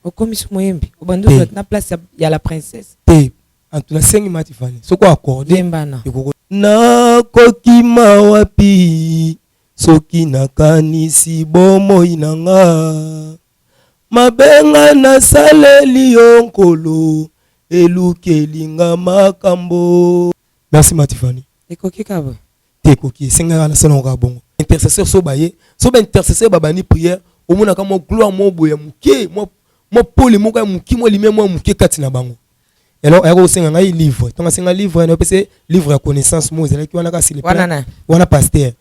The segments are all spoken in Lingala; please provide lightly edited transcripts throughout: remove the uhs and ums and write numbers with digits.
Okomisi moyembi obandi ozwa na place ya la princesse. Te, antu nasengi ma Tiffany soki oaccorde yembana. Ekoko nakokima wapi soki nakanisi bomoi na nga mabe nga nasaleli yo nkolo elukeli nga makambo. Merci ma Tiffany. Ekoki kaka boye? Te, ekoki, esengaka nasala yango kaka bongo. Intercesseur so baye, so ba intercesseur babandi prière, omonaka mwa gloire moko boye ya moke, mwa pole moko ya moke, mwa lumière moko ya moke kati na bango. Alors ayaka kosenga ngai livre, ntango asenga livre napesa ye livre ya connaissance moko ezalaki wana kaka sur le plan Wana nani? Wana pasteur.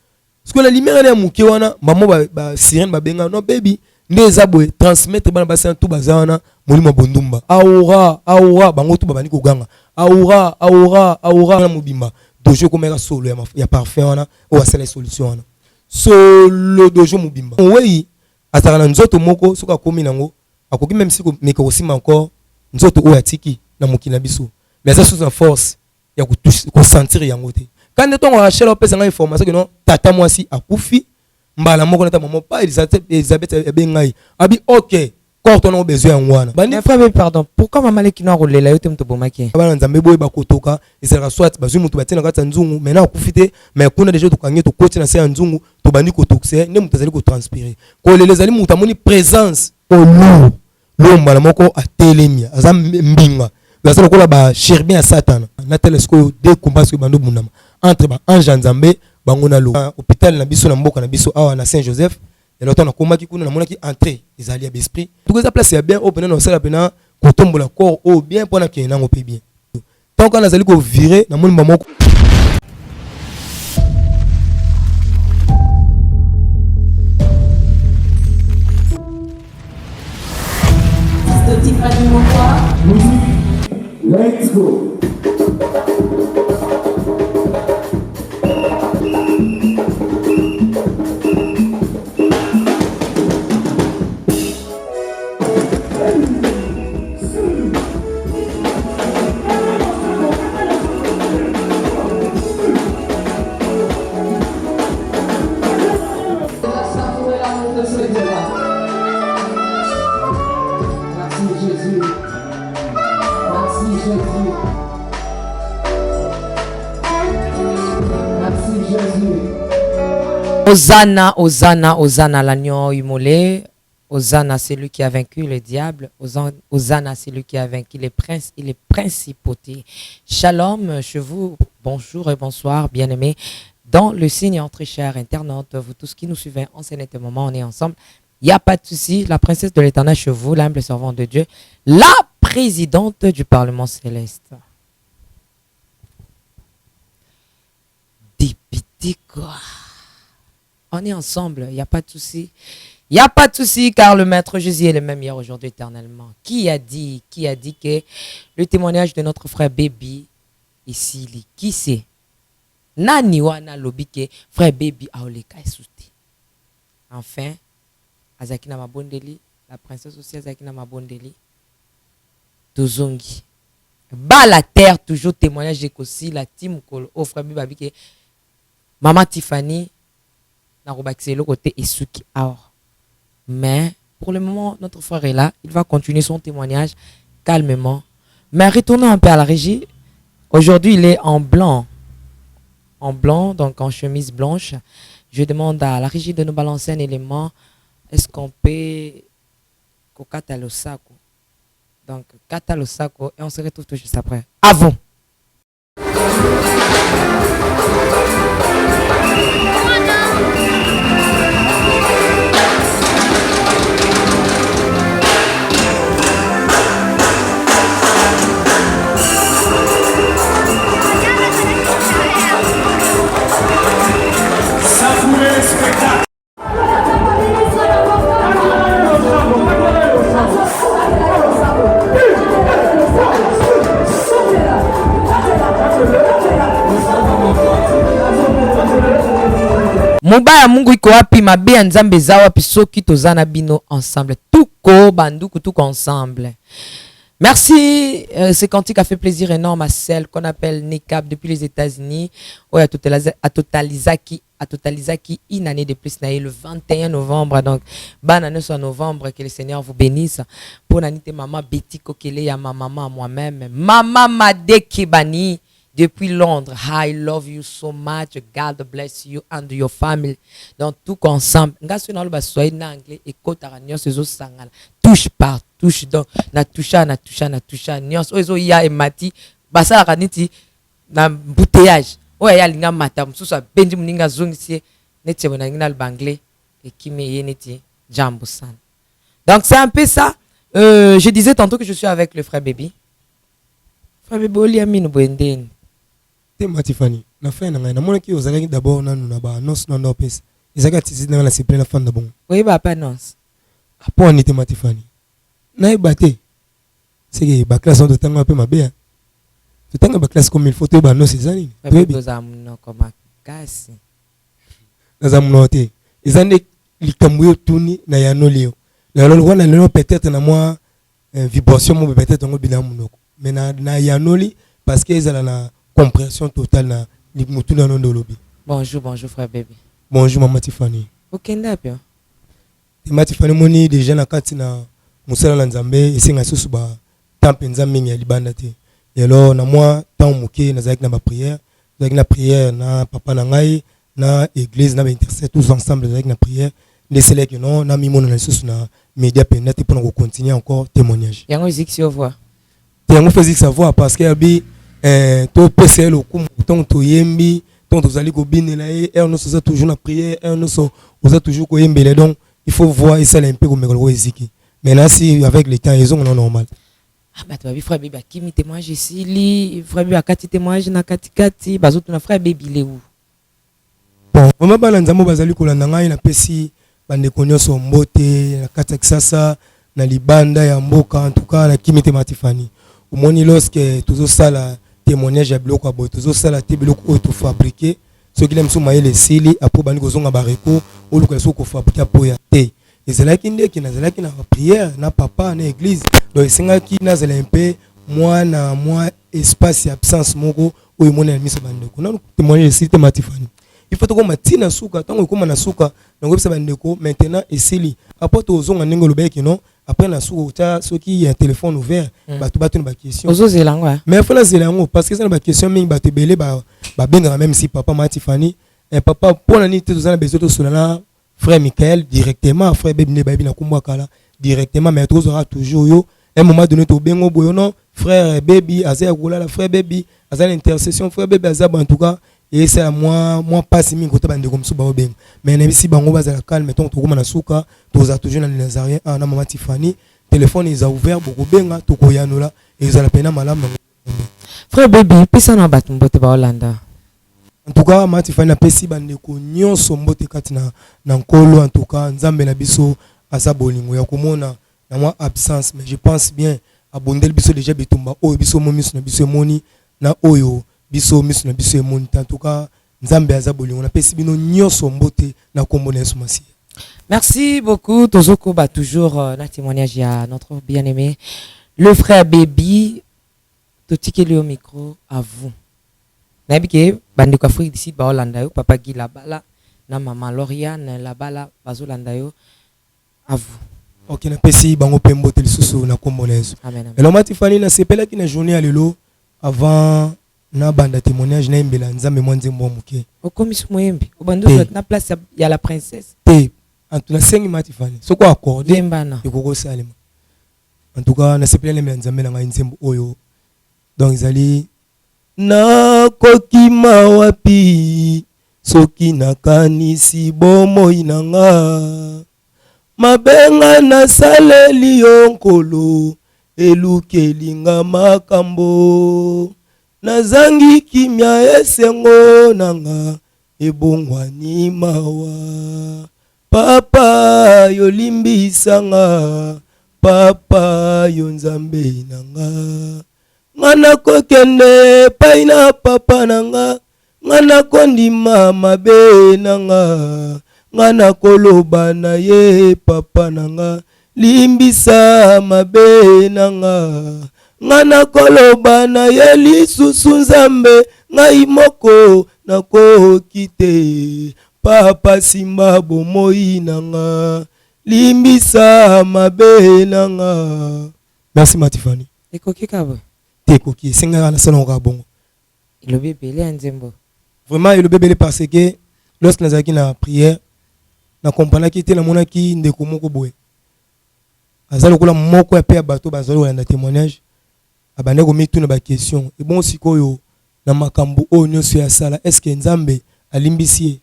Sikoyo na lumière wana ya moke wana, mama ba sirène babenga non baby nde eza boye, transmettre bana basi wana tout baza wana molimo ya bondumba, aura aura, bango tout babandi koganga aura aura aura wana mobimba. Dojo ekomaka solo ya parfum wana oyo asala solution wana, solo dojo mobimba. Mowei azalaka na nzoto moko, soki akomi nango akoki même si komeka kosimba encore nzoto oyo atiki na mokili na biso, mais aza susu na force ya kosentir yango te. Quand nde ntongo Rachel apesa ngai information que non, tata mwasi akufi, mbala moko nata mama pa Elizabeth abengi ngai, abi ok, corps tona besoin yango wana. Bandi. Mais frère, pardon, pourquoi mama leki no akolela yo te moto obomaki ye? Bana Nzambe boye bakotoka ezalaka soit bazwi moto batie na kati ya nzungu, maintenant akufi te, mais kuna deja tokangi ye, tokoti na se ya nzungu, tobandi kotokisa ye, nde moto azali kotranspire. Kolela ezali moto amoni présence olour lo mbala moko atelemi, aza mbinga, aza lokola ba cherubin ya Satana. Natala sikoyo deux combats soki bando bundama entre ba ange ya Nzambe bango na lo hôpital na biso na mboka na biso awa na Saint Joseph. Eloko ntango nakomaki kuna, namonaki entrée ezali ya baesprit tuko, eza place ya bien oyo mpena nasala mpena kotombola corps oyo bien mpo nakende nango mpe bien. Ntango kaka nazali kovire, namoni mama moko. Let's go. Hosanna, Hosanna, Hosanna, l'agneau immolé. Hosanna, celui qui a vaincu le diable. Hosanna, celui qui a vaincu les princes et les principautés. Shalom chez vous. Bonjour et bonsoir, bien-aimés. Dans le Seigneur, très chers internautes, vous tous qui nous suivez en ce moment, on est ensemble. Il n'y a pas de souci. La princesse de l'Éternel chez vous, l'humble servante de Dieu, la présidente du Parlement céleste. Député quoi. On est ensemble, il n'y a pas de souci. Il n'y a pas de souci, car le Maître Jésus est le même hier, aujourd'hui, éternellement. Qui a dit que le témoignage de notre frère Baby, ici, qui c'est? Nani wana lobi ke frère Baby aoleka esuti. Enfin, azaki na mabondeli, la princesse aussi azaki na mabondeli. Tozongi. Ba la terre toujours témoignage ekosi la team kolo oh frère Baby ke maman Tiffany nakobakisa eloko te, esuki awa. Mais pour le moment, notre frère est là, il va continuer son témoignage calmement. Mais retournons un peu à la régie. Aujourd'hui, il est en blanc. En blanc, donc en chemise blanche. Je demande à la régie de nous balancer un élément. Est-ce qu'on peut kokata losako? Donc, kata losako et on se retrouve tout juste après. Avant. Savourer le spectacle. Mobaya Mungu iko wapi? Mabe ya Nzambe eza wapi? Soki toza na bino ensemble, tuko banduku, tuko ensemble. Merci, ce cantique a fait plaisir énorme à celle qu'on appelle Nekab depuis les États-Unis, oyo atotalizaki. Atotalisaki une année de plus na ye le 21 novembre. Donc bana nyonso ya novembre, que le Seigneur vous bénisse. Mpo na nini te mama Betty Kokele ya ma maman, moi-même mama Madeke Bani depuis Londres. I love you so much. God bless you and your family. Donc tout ensemble. Nga soki naloba swahili na anglais, ekotaka nyonso, ezosangana touche par touche. Donc na toucha, na toucha, na toucha nyonso oyo ezoya, emati, basalaka neti na embouteillage oyo aye alinga mata, mosusu abendi moninga, azongisi ye. Neti boye nalingi naloba anglais, ekimi, eye neti jambo sana. Donc c'est un peu ça. Je disais tantôt que je suis avec le frère Baby. Frère Baby, olia mino boye ndeni? Te, Matifani, na fin na ngai namonaki ozalaki d'abord nanu na baannonce nano opesa, ezalaki atisi nanga na sepele na fanda bongo. Oyeba pa annonce? Apo wani te, Matifani, nayeba te seke baclasse wana totanga mpe mabe ya totanga baclasse comme il faut, toyeba annonce eza nini. Toyebi. Ozala monoko makasi. Naza monoko te, eza nde likambo yo tuni na yanoli yo na wana lelo, peut-être na mwa vibration moko, peut-être yango bina monoko, mais na yanoli parce que ezala na compréhension totale na motuna nano nde olobi. Bonjour, bonjour frère Baby. Bonjour mama Tifani. Okende api? Te, Matifani, omoni déjà na kati na mosala na Nzambe esenga lisusu ba temps mpenza mingi ya libanda te. Alors na mwa temps moke nazalaki na baprière, nazalaki na prière na papa na ngai na église na baintercesseur, tous ensemble nazalaki na prière, nde esalaki non namimona na lisusu na média mpenza te mpona kocontinue encore témoignage. Yango ezikisi yo voix? Te, yango fo ezikisa voix parce que abi topesa ye lokumu ntango toyembi, ntango tozali kobinela ye, heure nyonso oza toujours na prière, heure nyonso oza toujours koyembela. Donc il faut voir esala mpe komeka lokola eziki. Maintenant si avec le temps ezongo normal. Ah, bato babi frère Baby akimi témoignage esili, frère Baby akati témoignage na katikati, bazotuna frère Baby lewu. Bon, vraiment bana Nzambe oyo bazali kolanda ngai, napesi bandeko nyonso mbote na kati ya Kisasa, na libanda ya mboka. En tout cas nakimi te, Matifani. Omoni, lorsque tozosala témoignage ya biloko ya boye, tozosala te biloko oyo tofabriquer. Soki na miso mayele esili, après bandi kozonga barecours, oluka soki kofabriquer apo ya te. Ezalaki ndeke nazalaki na prière na papa na église, donc esengaki nazala mpe mwana mwa espace ya absence moko oyo emoni na miso bandeko. Nanu témoignage esili te, Matifani, il faut tokóma ntina suka. Ntango ekóma na suka, nango bandeko, maintenant esili, après tozonga ndenge olobaki non, après na suka otya soki ya téléphone ouvert, bato batuna baquestion. Ozozela yango? Mais faut nazela yango parce que eza na baquestion mingi, bato ebele babengaka, même si papa Matifani, papa, mpo na nini te toza na besoin tosola na frère Michael directement, frère Bebi nde bayebi na kombo ya kala directement, mais tozwaka toujours yo. Un moment donné tobengo boyo, non, frère Bebi aza ya kolala, frère Bebi aza na intercession, frère Bebi aza bo. En tout cas esala mwa mpasi mingi kota bandeko mosusu baobenga, mais nayebisi bango bazala calme. Ntongo tokóma na suka, tozala toujours na Nazarien a na mama Tifani, téléphone eza ouvert, bokobenga, tokoyanola, ezala mpena malamu nango. Frère Bebi, pesa na bato mbote baolanda. En tout cas mama Tifani, napesi bandeko nyonso mbote kati na Nkolo. En tout cas Nzambe na biso aza bolingo ya komona na mwa absence, mais je pense bien abondeli biso déjà bitumba oyo biso mo miso na biso emoni na oyo biso miso na biso emoni te. En tout cas Nzambe aza bolingo. Napesi bino nyonso mbote na nkombo na Yesu Masiya. Merci beaucoup. Tozoko ba toujours na témoignage ya notre bien-aimé le frère Baby. Totikeli yo micro, à vous. Nayebi ke bandeko Afrique du Sud baolanda yo, papa Guy Labala na mama Lauriane Labala bazolanda yo, à vous. Ok, napesi bango mpe mbote lisusu na nkombo na Yesu. Amen, amen. Elo Matifani, nasepelaki na journée ya lelo. Avant nabanda témoignage, nayembela Nzambe mwa nzembo ya moke. Okomisi moyembi, obandi Te. ozwa na place ya la princesse. Te, antu nasengi Matifani soki oaccorde Yembana. ekoki kosalema. En tout cas nasepeli nayembela Nzambe na ngai nzembo oyo. Donc ezali: nakokima wapi soki nakanisi bomoi na nga, mabenga nasaleli yo Nkolo, elukeli nga makambo, nazangi kimia, esengo na nga ebongwani mawa. Papa, yolimbisanga, papa, yo Nzambe na nga. Nga nakokende epai na papa na nga, nga nakondima mabe na nga, nga nakoloba na ye: papa na nga, limbisa mabe na nga. Nga nakoloba na ye lisusu: Nzambe, ngai moko nakoki te. Papa, simba bomoi na nga, limbisa mabe na nga. Merci, Matifani. Ekoki ka boye? Te, ekoki, esengaka nasala yango kaka bongo. Elobi ebele ya nzembo. Vraiment elobi ebele, parce que lorsque nazalaki na prière, nakomprenaki te. Namonaki ndeko moko boye, aza lokola moko ya mpe ya bato bazali kolanda témoignage, abandaki komituna baquestion: ebongo sikoyo na makambo oyo nyonso ya asala, est-ce Nzambe alimbisi ye?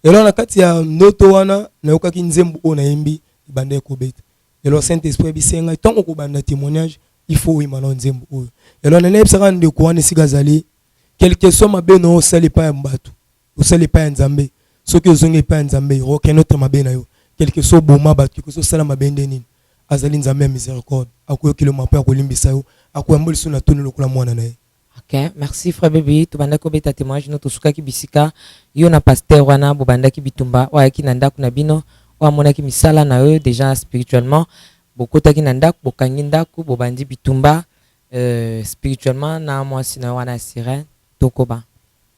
Alors na kati ya ndoto wana, nayokaki nzembo oyo nayembi ebandaki kobeta. Alors Saint Esprit ayebisi ngai: ntango kobanda témoignage, il faut oyemba na nzembo oyo. Alors nayebisaka ndeko wana esika azali, quelque soit mabe na yo osala epai ya bato, osala epai ya Nzambe, soki ozongi epai ya Nzambe, reconnaître mabe na yo, quelque soit oboma bato, quelque soit osala mabe nde nini, azali Nzambe ya miséricorde, akoyokela mpe akolimbisa yo, akoyamba lisusu na toni lokola mwana na ye. Ok, merci frère Bebi. Tobandaki kobeta témoignage no, tosukaki bisika yo na pasteur wana bobandaki bitumba, oyo ayaki na ndako na bino, oyo amonaki misala na yo déjà spirituellement. Bokotaki na ndako, bokangi ndako, bobandi bitumba spirituellement na mwasi na yo wana ya sirène. Tokoba.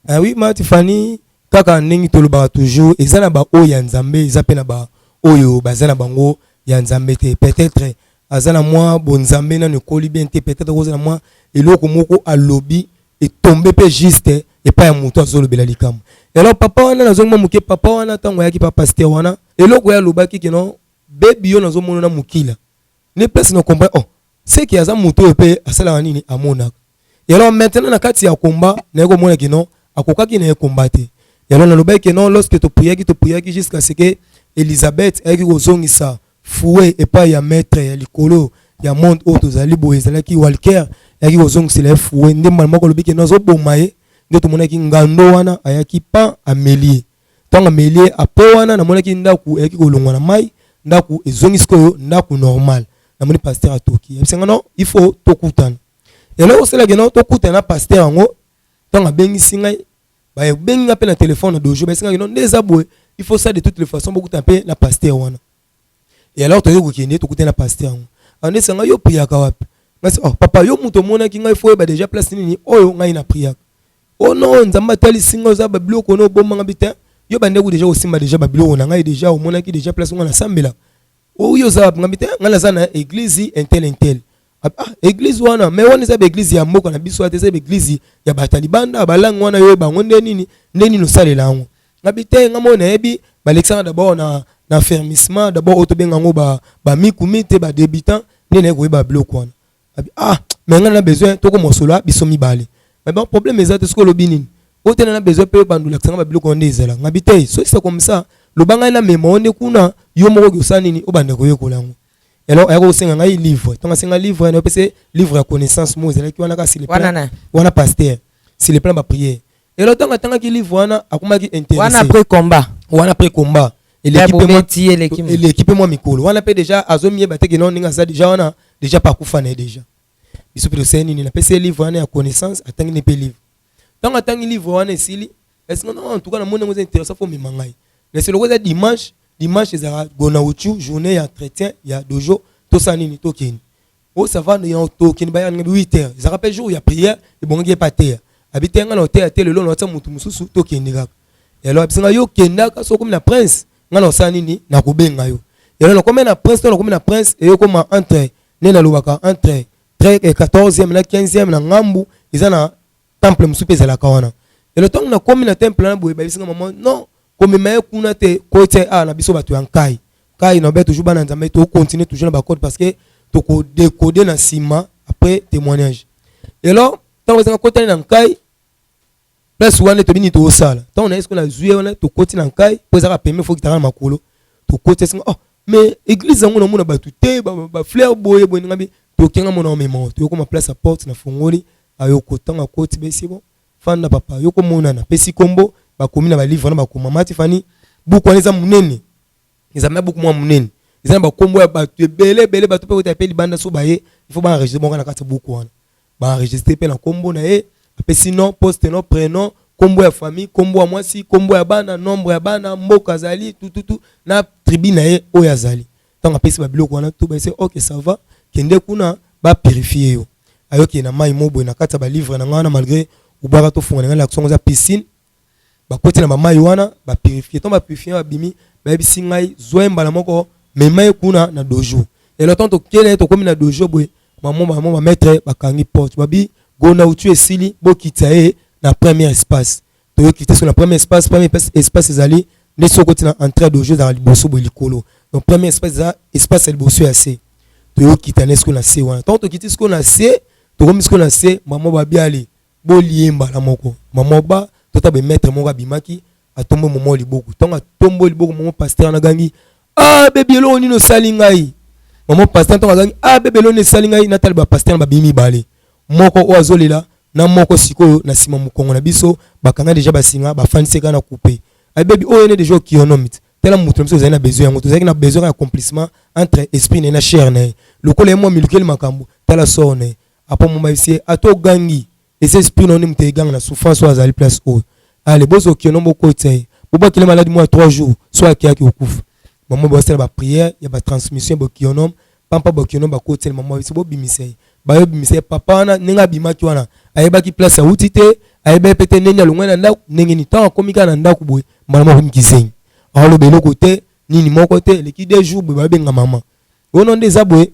Ah oui, Matifani, kaka ndenge tolobaka toujours, eza na baoyo ya Nzambe, eza mpe na baoyo baza na bango ya Nzambe te. Peut-être aza na mwa bonzambe nano ekoli bien te, peut-être akoza na mwa eloko moko alobi etombe mpe juste epai ya moto azolobela likambo. Alors papa wana, nazongi mwa moke, papa wana ntango ayaki pa pasteur wana, eloko oyo alobaki keno bebi yo nazomona na mokila ne place na comprendre, oh, seke aza moto oyo mpe asalaka nini, amonaka. Alors maintenant na kati ya komba, naye komona keno akokaki na ye komba te. Alors nalobaki ke non, lorsque topriaki, topriaki jusqu'à ce que Elizabeth ayaki kozongisa fouet epai ya maître ya likolo ya monde oyo tozali boye, ezalaki Walker, ayaki kozongisela ye fouet nde mbala moko alobi ke non, azoboma ye. Nde tomonaki ngando wana ayaki pan ameli ye. Ntango ameli ye, apo wana namonaki ndako eyaki kolongwa na mai, ndako ezongi sikoyo ndako normal. Namoni pasteur atoki, ayebisanga: non, il faut tokutana. Eloko osalaki no, tokutana na pasteur yango. Ntango abengisi ngai, babengi nga mpe na telefone na dojo, bayesingaki: non, nde eza boye, il faut ça, de toutes les façons bokutana mpe na pasteur wana. Et alors toyei kokende, tokutana na pasteur yango. Andesanga: yo priaka wapi? Ngasi: oh papa, yo moto omonaki ngai, faut oyeba déjà place nini oyo ngai na priaka. Oh non, Nzambe atalisi ngai oza babiloko no obomanga bi te, yo bandeko déjà kosimba déjà babiloko na ngai, déjà omonaki déjà place ngai nasambela. Oyo oza wapi? Ngai te, ngai naza na église intel intel. Ah, église wana, mais wana eza baéglise ya mboka na biso te, eza baéglise ya bato ya libanda. Balangi wana yo bango nde nini, nde nini osalela yango? Ngabi te, nga moko nayebi. Balekisanga d'abord na affermissement d'abord, oyo tobenga yango bamikumi te, badébutant, nde naye koyeba biloko wana. Abi: ah, mais ngai na besoin tokomosola biso mibale. Mais bon, problème eza te. Soki olobi nini oyo te, na besoin mpe bandolakisanga babiloko wana nde ezala. Ngabi te, soki c'est comme ça, loba ngai namema o nde kuna, yo moko oki osala nini, obanda koyekola yango. Alors ayaka kosenga ngai livre. Ntango asenga livre, na opesa livre ya connaissance mo ezalaki wana kaka sur le plan wana, pasteur, sur le plan baprière. Alors ntango atangaki livre wana, akomaki intéressé. Wana après combat? Wana après combat, eleki mpe mwa mikolo wana mpe déjà azomiyeba te keno ndenge aza déjà wana, déjà pakufa na ye déjà. Biso mpe tosali nini? Napesi ye livre wana ya connaissance, atangi ne mpe livre. Ntango atangi livre wana esili, esinga: non, en tout cas namoni yango eza intéressant, faut mema ngai. Mais seloko eza dimanche, dimanche ezalaka gona uchu, journée ya entretien ya dojo. Tosala nini? Tokende o, ça va, tokende. Baya 8 heures, ezalaka mpe jour ya prière, ebongaki ye pa teya. Abi te, ngai na oteya te lelo, na otia motu mosusu, tokende kaka. Alors abisinga: yo kendaka, so okomi na Prince, ngai na osala nini, nakobenga yo. Alors nakomi na Prince, to nakomi na Prince, eyokoma entre nde nalobaka entre 14e na 15e na ngambu, eza na temple mosusu mpe ezalaka wana. Elo ntango nakomi na temple wana boye, bayebisinga: mama, non, komema ye kuna te, kotia awa na biso bato ya nkai kai. Na obe toujours bana Nzambe, tocontinue toujours na bacode parce que tokodécode na nsima après témoignage. Alors ntango ezanga kotani na nkai, place wana tobi nini tokosala? Ntango na ye sikoyo nazwi ye wana, tokoti na nkai mpo ezaka peme, faut kitaka na makolo. Tokoti, esinga: oh, mais église yango namona bato te, bafleur boye boye. Ndinga bi tokenga mona omema, toyokoma place ya porte, na fongoli, ayoko. Ntango akoti, besi: bon, fanda papa, yokomonana. Pesi kombo, bakomi na balivre wana, bakoma Matifani. Buku wana eza monene, eza ma buku mwa monene, eza na bakombo ya bato ebele ebele, bato mpe kota mpe libanda. So baye, il faut baenregistre bongo na kati ya buku wana, baenregistre mpe na kombo na ye. Apesi nom, poste, nom, prénom, kombo ya famille, kombo ya mwasi, kombo ya bana, nombre ya bana, mboka azali, tututu na tribu na ye oyo azali. Ntango apesi babiloko wana tu, baese: ok, ça va, kende kuna bapurifie yo. Ayoki na mai mo boye na kati ya balivre na ngai wana, malgré obwaka, tofunga na ngai, lakisongo eza piscine. Bakoti na bamai wana, bapurifie. Ntango bapurifie, babimi, bayebisi ngai: zwa ye mbala moko, mema ye kuna na dojo. Elo ntango tokende ye, tokomi na dojo boye, mamo mamo bamaître bakangi porte, babi gona utu esili, bokita ye na premier espace. Toyokita so na premier espace. Premier espace ezali nde soki okoti na entrée ya dojo, ezalaka liboso boye likolo. Donc premier espace eza espace ya liboso ya se. Toyokita na sikoyo na se wana. Ntango tokiti sikoyo na se, tokomi sikoyo na se, mama babi: ale, bolie mbala moko. Mama ba tota bemaître moko abimaki, atombo momo liboko. Ntango atombo liboko, momo pasteur anagangi: ah bebi, eloko nini osali ngai? Mama pasteur, ntango agangi: ah bebi, eloko nini esali ngai? Natali bapasteur babimi mibale, moko oyo azolela na moko sikoyo na nsima mokongo na biso, bakanga déjà basinga, bafandisi kaka na coupe. Abebi oyo ene déjà okionomi te. Tala, moto na biso ozali na besoin yango, tozalaki na besoin ya accomplissement entre esprit na ye na chair na ye. Lokola ye mwa milukeli makambo, tala sort na ye. Apo moma yebisi ye: ata ogangi, eza esprit na yo nde moto eganga na souffrance oyo azali place oyo. Ale, bozwa okiono, bokotisa ye, bobwakile maladi mwa 3 jours, so akeyaki okufa. Mama basala baprière ya batransmission ya bokionom pampa, bokionom bakotisa. Mama biso bobimisa ye, bayobimisa ye. Papa wana, ndenge abimaki wana, ayebaki place awuti te, ayebaki pe te ndenge alongwai na ndako ndenge nini. Ntango akomi kaka na ndako boye, mbala moko akomi kizengi, aoloba eloko te, nini moko te. Eleki 2 jours boye, babenga mama ono nde eza boye,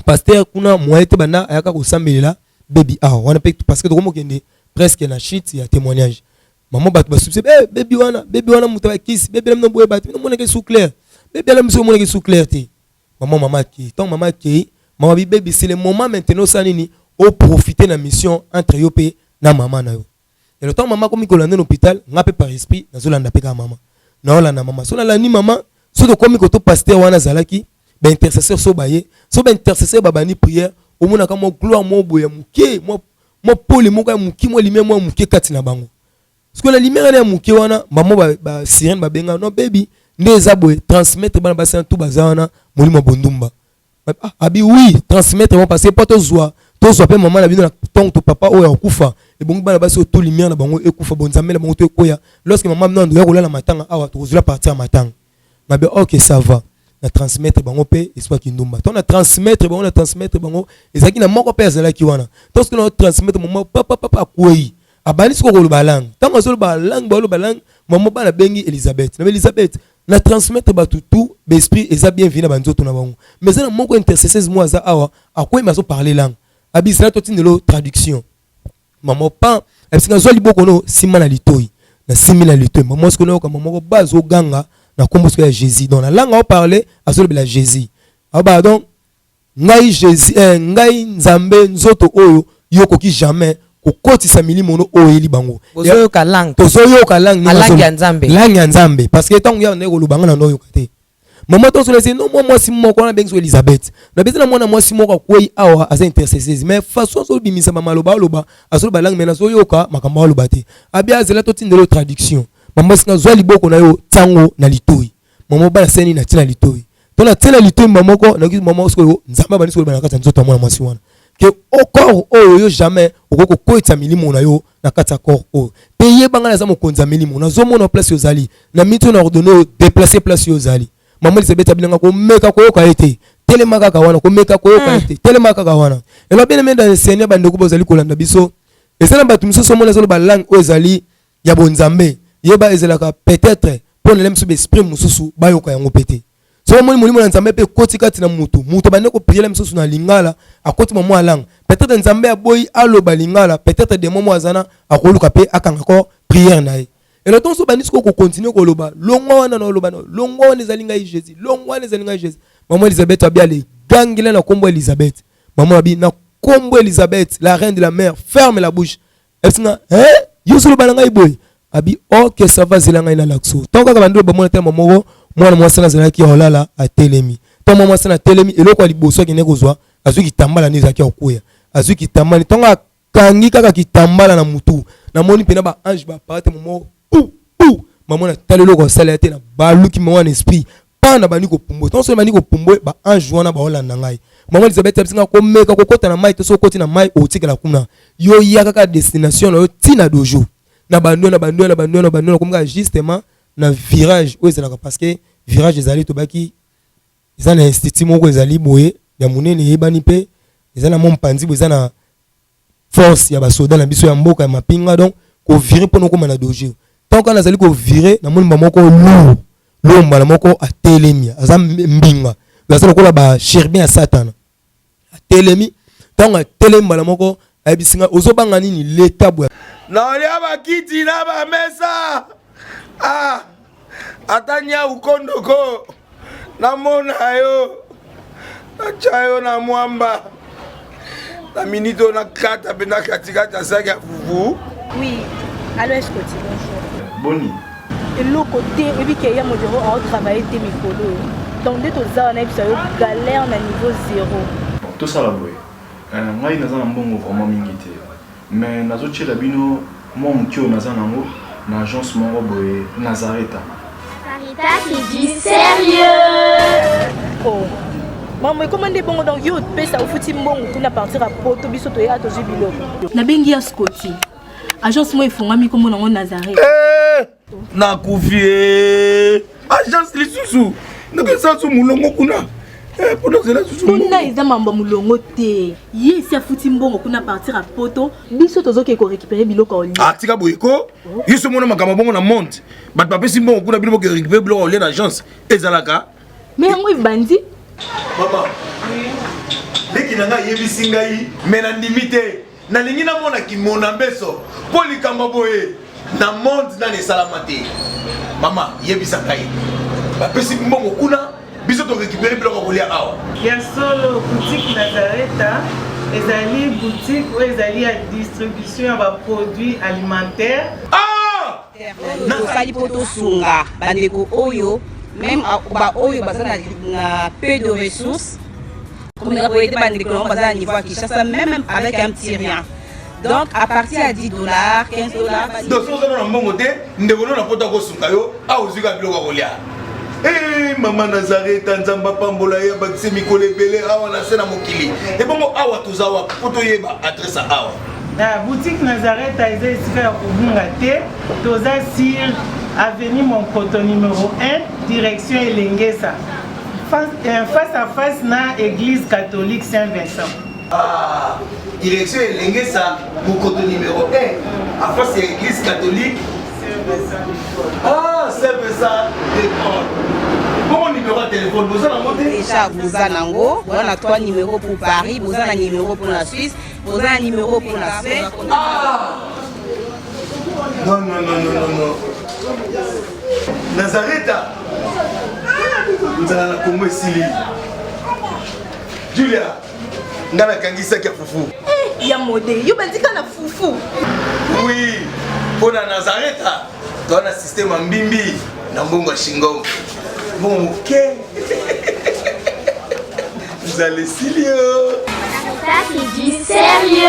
pasteur kuna moye te, banda ayaka kosambelela bebi awa wana mpe, parce que tokomi okende presque na chute ya témoignage. Mama, bato basubise eh, bebi wana, bebi wana moto bakisi bebi na bino boye, bato bino monaki sous clair, bebi ala biso omonaki sous clair te. Mama, mama akei. Ntango mama akei, mama bi: bebi, c'est le moment maintenant osala nini, oprofite na mission entre yo mpe na mama na yo. Elo ntango mama akomi kolanda na hôpital, nga mpe par esprit nazolanda mpe kaka mama, naolanda mama. So nalandi mama, so tokomi koto pasteur wana azalaki, baintercesseur so baye, so baintercesseur babandi prière, omonaka mwa gloire mwa boye ya moke, mwa pole moko ya moke, mwa lumière mwa moke kati na bango. Sikoyo na lumière wana ya moke wana, mama basirène babenga: non bebi, nde eza boye, transmettre bana basi tu baza wana molimo ya bondumba. Ah, abi oui, transmettre bon, parce que po tozwa mpe mama na bino na ntongo to papa oyo akufa, ebongi bana basi oyo to lumière na bango ekufa, bonzambe na bango to ekoya. Lorsque mama bino andoya kolala matanga awa, tokozwela partir ya matanga mabe. Ok, ça va, na transmettre bango mpe esprit kindumba. To na transmettre bango, na transmettre bango, ezalaki na moko mpe azalaki wana. To soki na transmettre mama, papa papa akwei, abandi sikoyo koloba langue. Ntango azoloba langue, baoloba langue, mama bana abengi Elizabeth na Elizabeth: na transmettre bato tout baesprit eza bien vi na banzoto na bango, mais eza na moko intercesseuse mo aza awa, akwei, azoparle langue. Abisala totindelo traduction. Mama pan abisinga: zwa liboko no, nsima na litoi. Nasimbi na litoi mama, sikoyo nayoka mama moko bazoganga na nkombo sikoyo ya Jésus. Donc na langue aoparle, azolobela Jésus, aoba donc ngai Jésus, eh, ngai Nzambe, nzoto oyo yo okoki jamais kokotisa milimo no oyo oyeli bango. Bozoyoka langue? Tozoyoka langue. A langue ya Nzambe. Langue ya Nzambe, parce que ntango ya ndenge koloba, nga na ndoyoka te. Mama tosolesi no mwa mwasi moko wana abengi so Elizabeth, nabeti na mwana mwasi moko akwei awa, aza intercesseuse, mais façon azobimisa bamaloba, aloba, azoloba langue, mais nazoyoka makambo aloba te. Abi azela totindela traduction. Mama singa: zwa liboko na yo, ntango na litoi. Mama bana seni na tina litoi, to na tina litoi mama moko nayoki mama sikoyo Nzambe abandi sikoyo na kati ya nzoto ya mwana mwasi wana ke o corps oyo yo jamais okoki kokwetisa milimo na yo na kati ya corps oyo. Mpe yebanga naza mokonzi ya milimo, nazomona place ozali na miti oyo na ordonne oyo déplace place oyo ozali. Mama Elizabeth abinanga: komeka koyoka ye te, telema kaka wana, komeka koyoka ye te, telema kaka wana. Elo bien aimé dans le Seigneur, bandeko bozali kolanda biso, eza na bato mosusu omona ezoloba langue oyo ezali ya bonzambe, yeba ezalaka peut-être mpo na mosusu baesprit mosusu bayoka yango mpe te. So omoni molimo na Nzambe mpe ekoti kati na mutu, mutu abandi kopriele mosusu na lingala, akoti mwa langue, peut-être Nzambe aboyi aloba lingala, peut-être démon mo azana akoluka mpe akanga ko prière na ye. Elo ntongo so bandi sikoyo kokontinue koloba: longwa wana, na oloba: longwa wana, ezali ngai Jésus, longwa wana, ezali ngai Jésus. Mama Elizabeth abi: ale, gangela na nkombo Elizabeth. Mama abi: na nkombo Elizabeth, la reine de la mer, ferme la bouche. Esinga eh, yo ozoloba na ngai boye? Abi: ok, ça va, zela ngai na lakso. Ntango kaka bandi bamona telema moko, mwana mwasi wana azalaki olala, atelemi. Ntango mwana mwasi wana atelemi, eloko ya liboso akende kozwa, azwi kitambala nde ezalaki akokwea, azwi kitambala. Ntango akangi kaka kitambala na mutu, namoni mpena baange baparate momo pu pu. Mama, natali eloko asala ya te, na baluki mama na esprit pa na bandi kopumbwe. Ntango soki bandi kopumbwe, baange wana baolanda ngai. Mama Elizabeth abisinga: komeka kokota na mai te, soki okoti na mai, otikala kuna. Yo ya kaka destination na yo ntina dojo. Na bando na bando na bando na bando, nakomi kaka justement na virage oyo ezalaka, parce que virage ezali, tobaki eza na institut moko ezali boye ya monene, eyebani mpe eza na mwa mopanzi boye, eza na force ya basoda na biso ya mboka ya mapinga. Donc kovire mpona okóma na dojo. Ntango kaka nazali kovire, namoni mbala moko lourd lourd, mbala moko atelemi, aza mbinga, aza lokola bachérubin ya Satana. Atelemi, ntango atelemi, mbala moko ayebisi ngai: "Ozobanga nini? Leta boya." Naolia bakiti na bamesa, ah, ata nyau kondoko namona yo, natya yo na mwamba na miniti oyo, nakata mpe na katikati ya saki ya fufu. Oui, allo Escoti, bonjour. Boni? Eloko te, oyebi ke ya modero aotravaille te mikolo oyo. Donc nde toza wana, yebisa yo, galère na niveau zéro. Bon, tosala boye. Ngai naza na mbongo vraiment mingi te, mais nazotiela bino mwa moke oyo naza nango na agence moko boye, Nazareta. Sarita, c'est du sérieux. Oh. Mambo ekoma nde bongo. Donc yo opesa, ofuti mbongo kuna partir ya Poto, biso toya tozwi biloko. Nabengi ya Scoti, agence moko efungwami, nkombo nango Nazareth. Eh, nakufi e, agence lisusu ndenge so molongo kuna. Eh, mpo nazela susu. Kuna eza mambo ya molongo te. Ye esi afuti mbongo kuna partir ya Poto, biso tozokende korécupérer biloko ya olia. Atika boye ko, yo so mona makambo bongo na monde, bato bapesi mbongo kuna, bino boke récupérer biloko ya olia na agence, ezalaka? Mais yango ebandi. Mama leki na ngai ayebisi ngai, me nandimi te. Nalingi namona kimona mbeso mpo likambo boye na monde nani esalama te. Mama, yebisa ngai, bapesi mbongo kuna, biso torécupérer biloko ya kolia awa? Ya solo, boutique Nazareta ezali boutique oyo ezali ya distribution ya baproduit alimentaire. Ah! Tosali mpo tosunga bandeko oyo, même baoyo baza na peu de ressources, komeka koaider bandeko nango baza na niveau ya Kinshasa, même avec un petit rien. Donc à partir ya 10 $, 15 $. Donc soki oza na mbongo te, ndeko no na Poto akosunga yo awa, ozwi kaka biloko ya kolia. Eh, mama Nazareta, Nzambe apambola ye, abakise mikolo ebele awa na se na mokili. Ebongo awa toza wapi, mpo toyeba adresse ya awa? Na boutique Nazareta eza esika ya kobunga te. Toza sur avenue Monkoto numéro 1, direction Elengesa, face à face na église catholique Saint Vincent. Ah, direction Elengesa, Mokoto numéro 1, en face ya église catholique. Ah, Saint Vincent de Paul. Bongo numéro ya téléphone boza nango te? Déjà boza nango, boza na trois numéros pour Paris, boza na numéro pour la Suisse, boza na numéro pour la Suède. Ah non, non, non, non, non, non, Nazareta, nzala na Kongo esili. Julia, nga nakangisaki ya fufu. Ya mode, yo bandika na fufu. Oui, mpo na Nazareta toza na système ya mbimbi na mbongo ya shingom, mbongo moke, nzala esili yo. Ça, c'est du sérieux.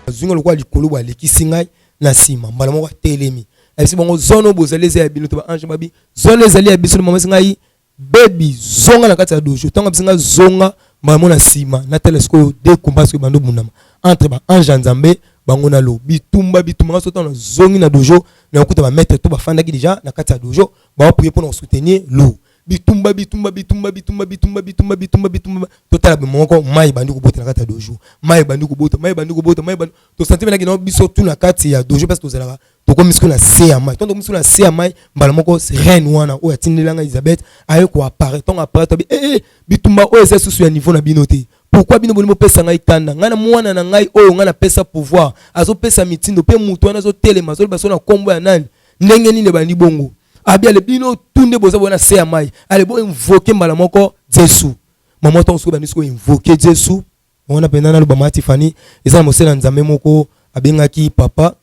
Azwi nga lokola likolo boye, alekisi ngai na nsima. Mbala moko atelemi, ayebisi bango: "Zone oyo bozali eza ya bino te." Baange babi: "Zone ezali ya biso." Mama ngai: "Bebi, zonga na kati ya dojo." Ntango abisi ngai zonga, mbala moko na nsima natala sikoyo de combat soki bando bundama entre baange ya Nzambe bango na lo bitumba bitumba. Nga so ntango nazongi na dojo, nakokuta bamaître to bafandaki déjà na kati ya dojo, baoprier mpona kosoutenir lo bitumba bitumba bitumba bitumba bitumba bitumba bitumba bitumba. Totala moko, mai ebandi kobota na kati ya dojo, mai ebandi kobota, mai ebandi kobota, mai ebandi. Tosanti menaki na biso tu na kati ya dojo, parce tozalaka, tokomi sikoyo na se ya mai. Ntango tokomi sikoyo na se ya mai, mbala moko reine wana oyo atindelanga Elizabeth aye koapparaître. Ntango apparaître, abi: "Eh, eh, bitumba oyo eza susu ya niveau na bino te. Pourquoi bino boni bopesa ngai kanda? Ngai na mwana na ngai oyo ngai napesa pouvoir, azopesa mitindo mpe motu wana azotelema, azoloba so na nkombo ya nani? Ndenge nini ebandi bongo?" Abi: "Ale, bino tu nde boza boya na se ya mai, ale boinvoquer." Mbala moko Jesu mama, ntango soki bandi soki oinvoquer Jesu wana mpenza, naloba ma Tifani, eza na mosala ya Nzambe moko abengaki papa,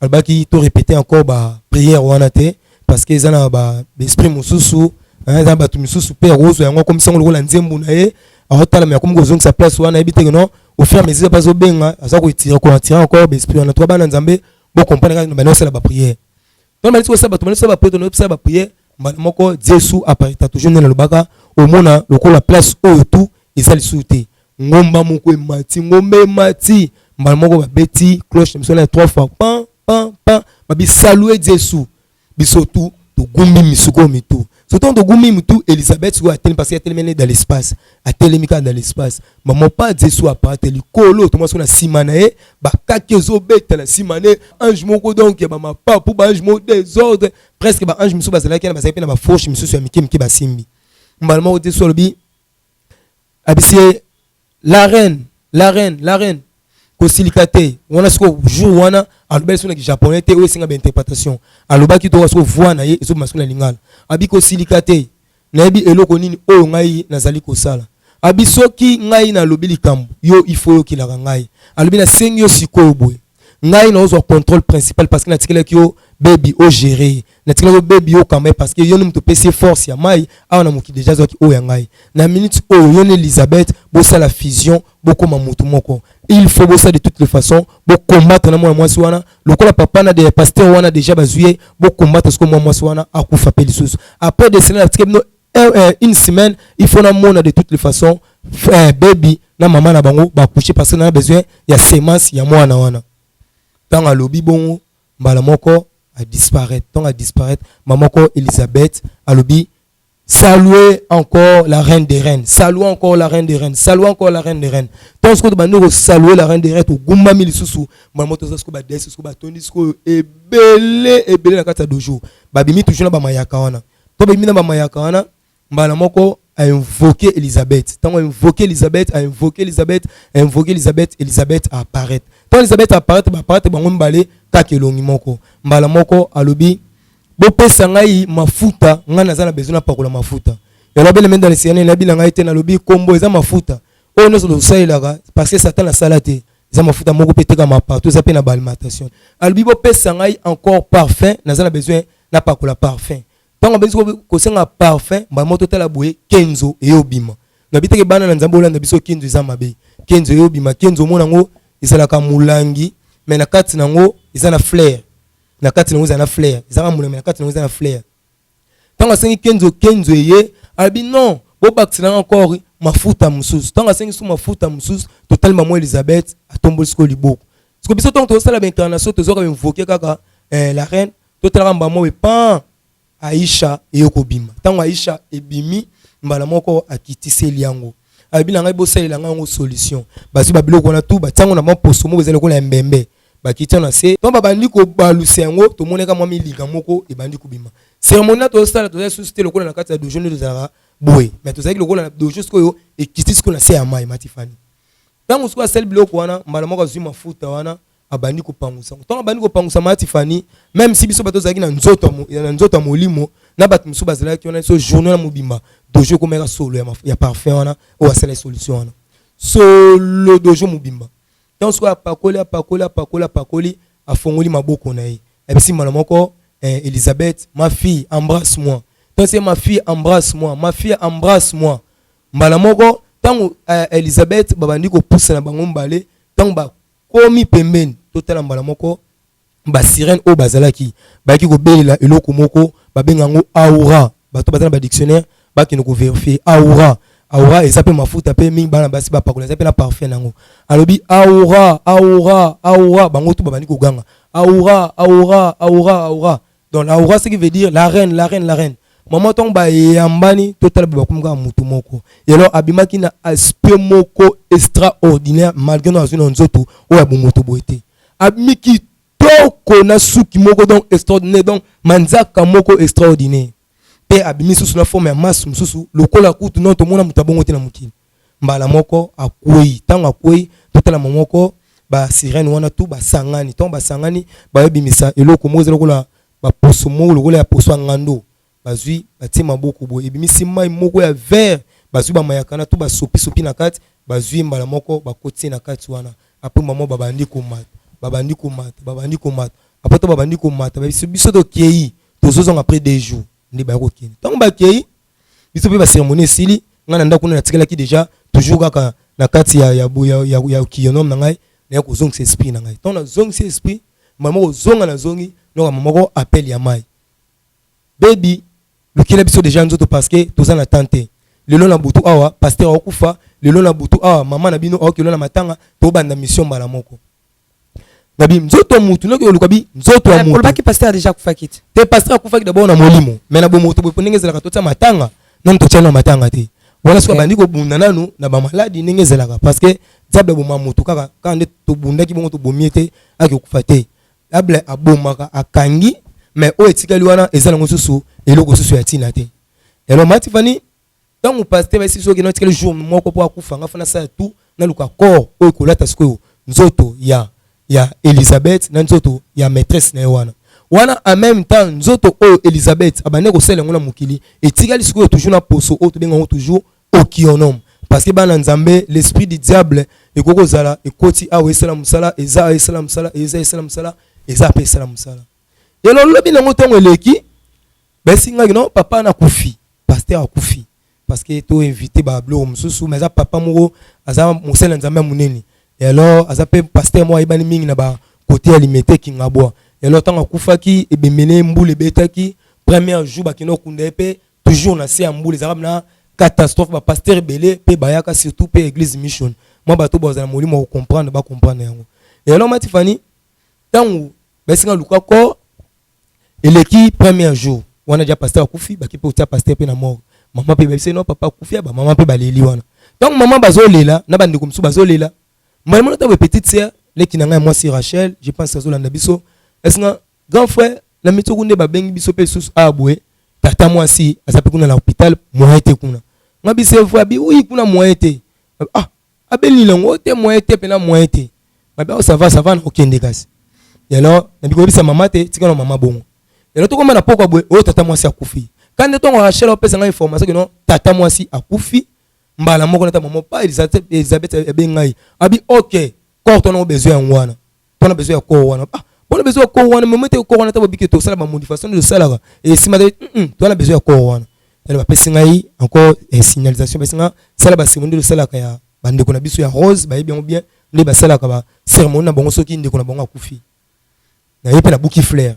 alobaki to répéter encore baprière wana te, parce que eza na baesprit mosusu, eza na bato misusu mpe akozwa yango, akomisa yango lokola nzembo na ye, aotalama, akomi kozongisa place wana. Ayebi teke non, au fur et à mesure mpe azobenga, aza koétirer, koattirer encore baesprit wana. Toka bana Nzambe, bocomprendre kaka bandi kosala baprière. Ntango bandi kosala, bato bandi kosala baprière, tondi kosala baprière, mbala moko Jesu apparaître toujours. Nde nalobaka, omona lokola place oyo tu eza lisusu te, ngomba moko emati, ngomba emati. Mbala moko babeti cloche na biso na trois fois, pan pan pan, babi: "Salue Jesu." Biso tu togumbi misuko mitu. Surtout togumbi mutu, Elizabeth sikoyo atelemi, parce que atelemi dans l'espace, atelemi kaka dans l'espace. Mama pa Jesu apate likolo, tomona sikoyo na nsima na ye bakaki ezobeta na nsima na ye, ange moko donc ya bamapapu, baange moko désordre presque. Baange mosusu bazalaki na, bazalaki mpe na bafourche misusu ya mike mike basimbi. Mbala moko Jesu alobi, abisi ye: "La reine, la reine, la reine, kosilika te." Wana sikoyo jour wana alobaki so na japonais te, oyo esenga bainterprétation. Alobaki toka sikoyo voix na ye ezobima sikoyo na lingala. Abi: "Kosilika te, nayebi eloko nini oyo ngai nazali kosala." Abi: "Soki ngai nalobi likambo, yo ifo oyokelaka ngai." Alobi: "Nasengi yo sikoyo boye, ngai naozwa contrôle principal, parce que natikelaki yo bebi ogérer, natikelaki yo bebi okamba ye, parce que yo nde moto opesi ye force ya mai awa na mokili. Déjà azwaki oyo ya ngai. Na minute oyo, yo na Elizabeth bosala fusion, bokóma motu moko. Il faut bosala de toutes les façons, bocombattre na mwana mwasi wana lokola papa na de pasteur wana déjà bazwi ye. Bocombattre sikoyo mwana mwasi wana akufa mpe lisusu. Après de cela, natikeli bino une semaine. Il faut namona de toutes les façons baby na mama na bango bacoucher, parce que na besoin ya semence ya mwana wana." Ntango alobi bongo, mbala moko adisparaître. Ntango adisparaître, mama moko Elizabeth alobi: "Saluez encore la reine des reines, saluez encore la reine des reines, saluez encore la reine des reines." Ntango sikoyo tobandi kosaluer la reine des reines, togumbami lisusu. Mbala moko toza sikoyo badesi, sikoyo batondi sikoyo ebele ebele na kati ya dojo. Babimi toujours na bamayaka wana. To babimi na bamayaka wana, mbala moko ainvoqué Elizabeth. Ntango ainvoqué Elizabeth, ainvoqué Elizabeth, ainvoqué Elizabeth, Elizabeth apparaître. Ntango Elizabeth apparaître, baapparaître bango mibale kaka elongi moko. Mbala moko alobi: "Bopesa ngai mafuta, ngai naza na besoin napakola mafuta." Yalo abelemi dans le nayebi na ngai te. Nalobi kombo eza mafuta oyo nyonso tosalelaka, parce que Satan asala te. Eza mafuta moko mpe etekama partout, eza mpe na baalimentation. Alobi: "Bopesa ngai encore parfum, naza na besoin napakola parfum." Ntango abengisi kosenga parfum, mbala moko totala boye, kenzo eyobima. Nabi teke bana na Nzambe olanda biso, kenzo eza mabe. Kenzo eyobima. Kenzo omona yango ezalaka molangi, mais na kati nango eza na fleur. Na kati nango eza na fleur, ezaka molangi, mais na kati nango eza na fleur. Ntango asengi kenzo, kenzo eye. Alobi: "Non, bobakiselanga encore mafuta mosusu." Ntango asengi su mafuta mosusu, totali mama Elizabeth atomboli sikoyo liboko. Siko biso ntango tozosala baincarnation, tozwaka bainvoquer kaka la reine. Totalaka mbala moko epan Aisha eye kobima. Ntango Aisha ebimi, mbala moko akitiseli yango. Alobi na ngai: "Bosalela ngai yango solution." Bazwi babiloko wana tu, batiango na maposo moko eza lokola ya mbembe, bakiti na se. Ntango babandi kobalusa yango, tomoneka mwa milinga moko ebandi kobima. Cérémonie na tozosala, tozali susu te lokola na kati ya dojo nde tozalaka boye, mais tozalaki lokola na dojo. Sikoyo ekiti sikoyo na se ya mai matifani. Ntango sikoyo asali biloko wana, mbala moko azwi mafuta wana, abandi kopangusa. Ntango abandi kopangusa matifani, même si biso bato tozalaki na nzoto ya molimo na bato mosusu bazalaki wana, so journée wana mobimba dojo ekomeka solo ya parfum wana oyo asala solution wana, solo dojo mobimba. Ntango sikoyo apakoli, apakoli, apakoli, apakoli, afongoli maboko na ye, ayebisi mbala moko "Elizabeth, ma fille, embrasse moi." Ntango se "Ma fille, embrasse moi, ma fille, embrasse moi", mbala moko ntango Elizabeth babandi kopusa na bango mibale, ntango bakomi pembeni, totala mbala moko basirène oyo bazalaki bayaki kobelela eloko moko babenga yango aura. Bato baza na badictionnaire bakende kovérifier aura. Aura eza mpe mafuta mpe mingi bana basi bapakola, eza mpe na parfum nango. Alobi: "Aura, aura, aura." Bango tu babandi koganga: "Aura, aura, aura, aura." Donc l'aura, ce qui veut dire la reine, la reine, la reine. Mama, ntango bayambani, totala boye, bakomi kaka motu moko. Et alors abimaki na aspect moko extraordinaire, malgré no azwi na nzoto oyo ya bomoto boye te. Abimi kitoko na suki moko donc extraordinaire, donc manzaka moko extraordinaire. Mpe abimi susu na forme ya masse mosusu lokola kutu non tomona moto abongo te na mokili. Mbala moko akwei. Ntango akwei, totala moko basirène wana tu basangani. Ntango basangani, bayobimisa eloko moko eza lokola baposo moko, lokola ya poso ya ngando. Bazwi, batie maboko boye, ebimisi mai moko ya vert. Bazwi bamayaka na tu, basopisopi na kati. Bazwi mbala moko, bakotie na kati wana. Après mama babandi komata, babandi komata, babandi komata. Après to babandi komata, biso biso tokei, tozozonga après 2 jours nde baya kokende. Ntango bakei, biso mpe bacérémonie esili. Ngai na ndako kuna natikalaki déjà toujours kaka na kati ya kionome na ngai. Naya kozongisa esprit na ngai. Ntango nazongisa esprit, mama kozonga, nazongi noka moko appel ya mai: "Bebi, lukela biso déjà nzoto, parce que toza na temps te. Lelo na butu awa pasteur akokufa, lelo na butu awa mama na bino aokelo na matanga, tobanda mission mbala moko." Nabi nzoto ya mutu noki oluka bi nzoto ya mutu. Olobaki pasteur déjà akufaki te. Te, pasteur akufaki d'abord na molimo, mais na bomoto boye, mpo ndenge ezalaka totia matanga nanu, totia na matanga te wana. Soki abandi kobunda nanu na bamaladi, ndenge ezalaka, parce que diable aboma motu kaka kaka nde tobundaki bongo, tobomi ye te, ake kokufa te. Diable abomaka, akangi, mais oyo etikali wana eza nango susu eloko susu ya ntina te. Alors Matifani, ntango pasteur bayesi soki no etikali jour moko mpo akufa, nga fana nasala tout, naluka corps oyo ekolata sikoyo nzoto ya Elizabeth na nzoto ya maîtresse na ye wana wana. En même temps, nzoto oyo Elizabeth abandi kosala yango na mokili etikali sikoyo toujours na poso oyo tobenga yango toujours okionom, parce que bana Nzambe, l'esprit du diable ekoki kozala ekoti awa, esala mosala, eza awa esala mosala, eza esala mosala, eza mpe esala mosala. Elo lobi nango, ntongo eleki, bayesi ngaki non, papa nakufi, pasteur akufi, parce que to invité babiloko mosusu, mais aza papa moko, aza mosali na Nzambe ya monene. Et alors aza mpe pasteur moko ayebani mingi na bakote ya Limete, Kingabwa. Et alors ntango akufaki, ebemene mbula ebetaki. Premier jour bakende okunda ye mpe toujours na se ya mbula, ezalaka na catastrophe. Bapasteur ebele mpe bayaka, surtout mpe église mission mwa bato bazala molimo ya kocomprendre, bacomprendre yango. Et alors Matifani, ntango baesinga luka corps, eleki premier jour wana dia pasteur akufi, baki mpe kotia pasteur mpe na morgue. Mama mpe bayebisi no papa akufi ya bamama mpe baleli wana. Ntango mama bazolela na bandeko mosusu bazolela, mbala mona ntango petite sœur, leki na ngai ya mwasi Rachel, je pense azolanda biso, esinga grand frère na mitsoku nde babengi biso mpe lisusu awa boye, tata mwasi aza mpe kuna na hôpital, moyen te kuna. Nga biso vrai abi oui, kuna moyen te. Ah, abeli nango te, moyen te mpena, moyen te. Babi oh, ça va, ça va, na okende kasi. Alors nabi koyebisa mama te, tika na mama bongo. Alors tokoma na pokwa boye, oyo tata mwasi akufi. Kandi ntongo Rachel opesa ngai information ke non, tata mwasi akufi, mbala moko nata mama pa Elizabeth abengi ngai, abi ok, corps tona besoin yango wana, tona besoin ya corps wana. Ah, bona besoin ya corps wana meme te, corps wana ta bobiki, tosala bamodification nde tosalaka esima te, tona besoin ya corps wana. Alors bapesi ngai encore signalisation, bapesi nga sala bacérémonie nde tosalaka ya bandeko na biso ya rose, bayebi yango bien nde basalaka bacérémonie na bango soki ndeko na bango akufi. Naye mpe nabuki fleur.